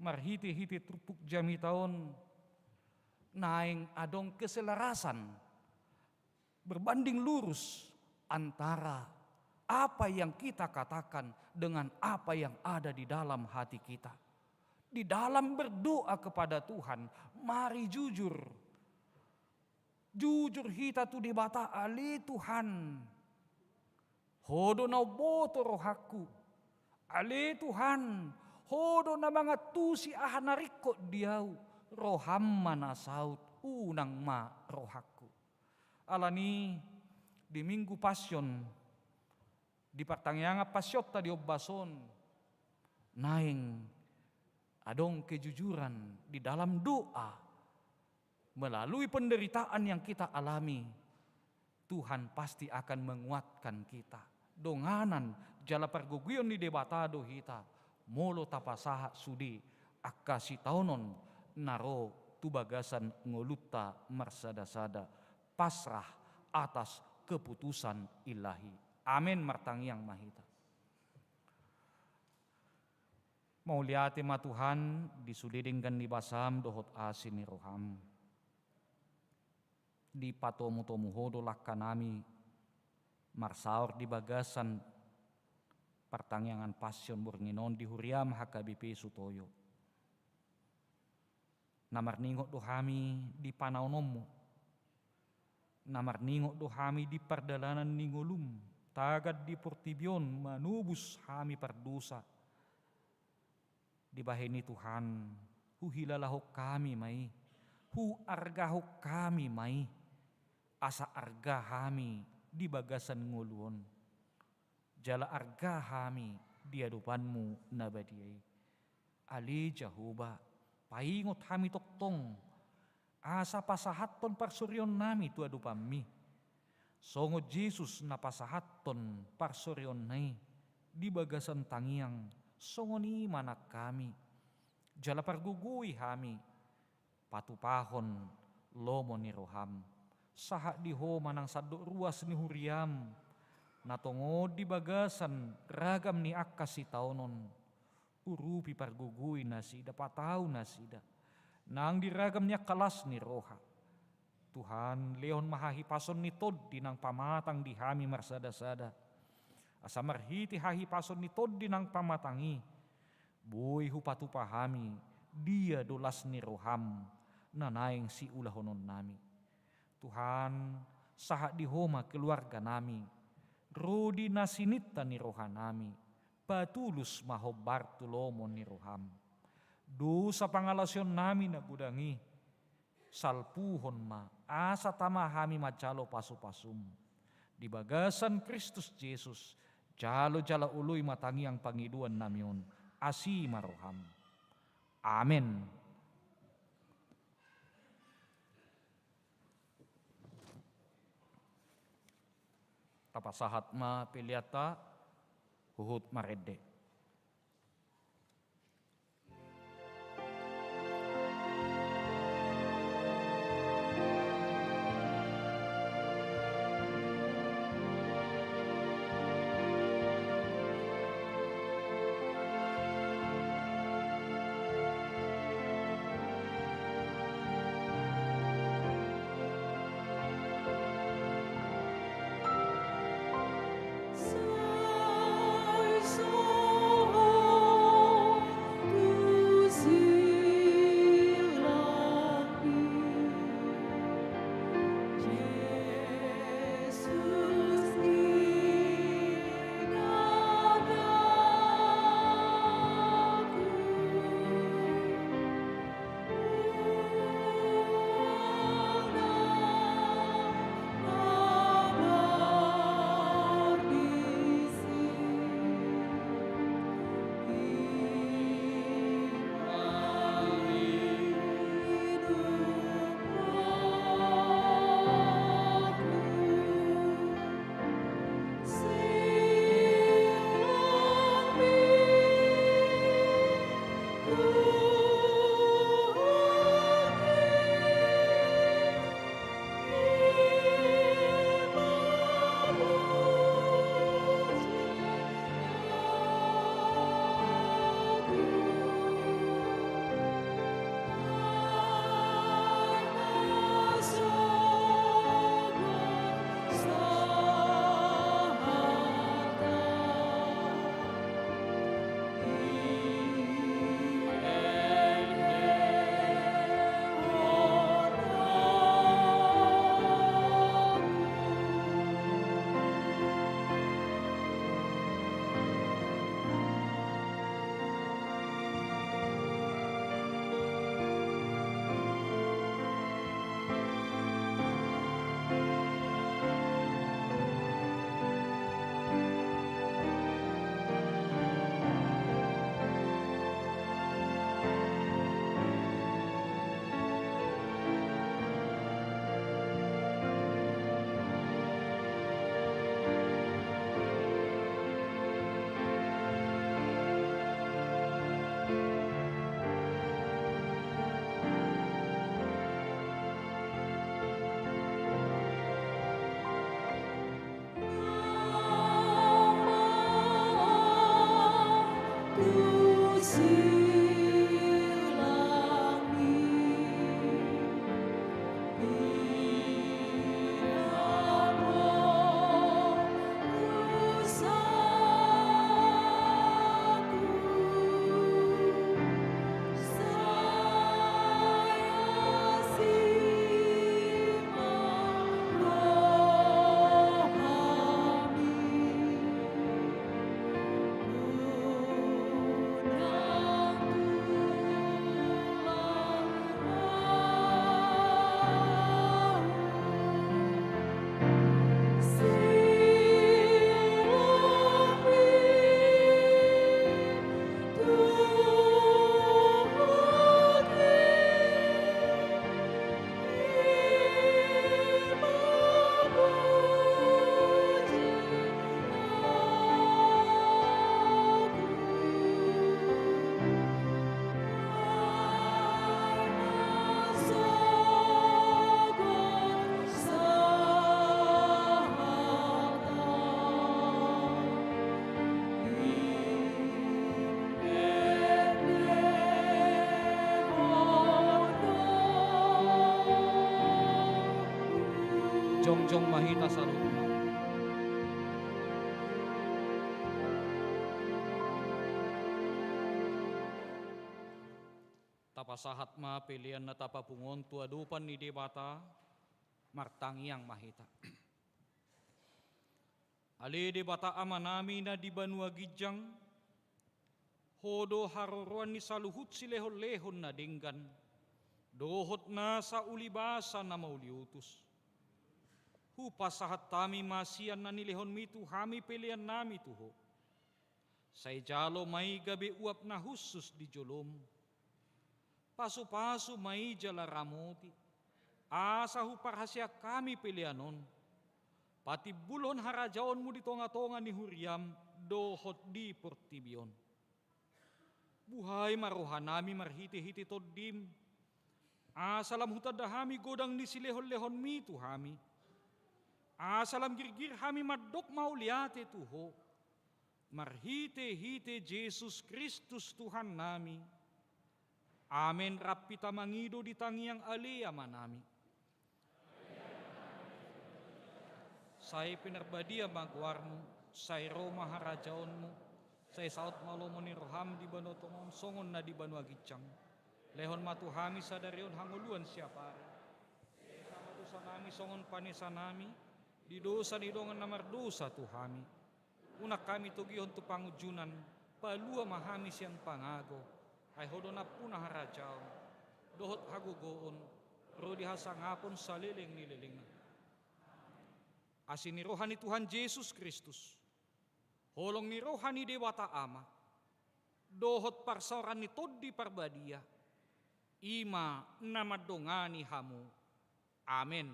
marhite-hite turpuk jamita on, naeng adong keselarasan, berbanding lurus antara apa yang kita katakan dengan apa yang ada di dalam hati kita. Di dalam berdoa kepada Tuhan, mari jujur. Jujur hita tu Debata, ale Tuhan, Ho do na umboto rohangku. Ale Tuhan, Ho do na mangantusi aha na ringkot di ahu, roham ma na saut, unang ma rohangku. Ala ni di Minggu Passion, di partangiangan Passionta di ombas on, naeng adong kejujuran di dalam doa, melalui penderitaan yang kita alami, Tuhan pasti akan menguatkan kita. Donganan jala pargogoion ni Debata do hita, molo tapasahat sude angka sitaonon na ro tu bagasan ngolunta marsada-sada, pasrah atas keputusan Ilahi. Amen. Martangiang ma hita. Mauliate ma Tuhan, di sude denggan ni basam dohot asi ni roham. Dipatomu-tomu Ho do langkanami marsaor di bagasan partangiangan Passion borngin on di huriam H K B P Sutoyo. Na marningot do hami di panaononmu. Na marningot do hami di pardalanan ni ngolum, tagan di portibi on manobus hami pardosa. Dibahen i Tuhan, huhilalahon hami ma i, huargahon hami ma i, asa arga hami di bagasan ngolu on. Jala arga hami di adopanmu na badia i. Ale Jahowa, paingot hami tongtong, asa pasahathon parsorionnami tu adopanmi. Songon Jesus na pasahathon parsorionna i di bagasan tangiang, songon i ma nang hami. Jala pargogoi hami, patupahon lomo ni roham. Sahat di Ho ma nang sandok ruas ni huriam, na tongon di bagasan ragam ni angka sitaonon. Urupi, pargogoi nasida, patau nasida nang di ragam ni angka las ni roha. Tuhan, lehon ma hahipason ni Tondi nang pamatang di hami marsada-sada. Asa marhite hahipason ni Tondi nang pamatang i, boi hupatupa hami dia do las ni roham na naeng siulahononnami. Tuhan, sahat di Ho ma keluarganami, ro di na sininta ni rohanami, patulus ma hombar tu lomo ni roham. Dosa pangalaosionnami na godang i, salpuhon ma, asa tama hami manjalo pasu-pasum. Di bagasan Kristus Jesus, jalo jala oloi ma tangiang pangidoannami on, asi ma roham. Amen. Tapasahat ma peleanta, huhut marende. Jongjong ma hita saluhutna. Tapasahat ma pelean na tapapungu on tu adopan ni Debata, martangiang ma hita. Ale Debata Amanami na di banua ginjang, Ho do haroroan ni saluhut silehonlehon na denggan, dohot nasa ulibasa na mauliutus. Hupasahat hami ma sian na nilehonmi tu hami peleannami tu Ho. Sai jalo ma i gabe uap na hushus di jolom. Pasupasu ma i jala ramoti, asa huparhaseang hami pelean on patimbulhon harajaonmu di tongatonga ni huriam dohot di portibi on. Buhai ma rohanami marhitehite Tondim, asa lam hutanda hami godang ni silehonlehonmi tu hami, asa lam girgir hami mandok mauliate tu Ho, marhitehite Jesus Kristus Tuhannami. Amen. Rap hita mangido di tangiang Ale Amanami. Sai pinarbadia ma goarmu, sai ro ma harajaonmu, sai saut ma lomo ni roham di banua tonga on songon na di banua ginjang. Lehon ma tu hami sadari on hangoluan siapari. Sesa ma dosanami songon panesanami di dosa ni dongan na mardosa tu hami. Unang hami togihon tu pangunjunan, palua ma hami sian pangago, ai Ho do nampuna harajaon, dohot hagogoon, ro di hasangapon saleleng ni lelengna. Asi ni roha ni Tuhan Jesus Kristus, holong ni roha ni Debata Ama, dohot parsaoran ni Tondi Parbadia, i ma na mandongani hamu. Amen.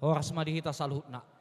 Horas ma di hita saluhutna.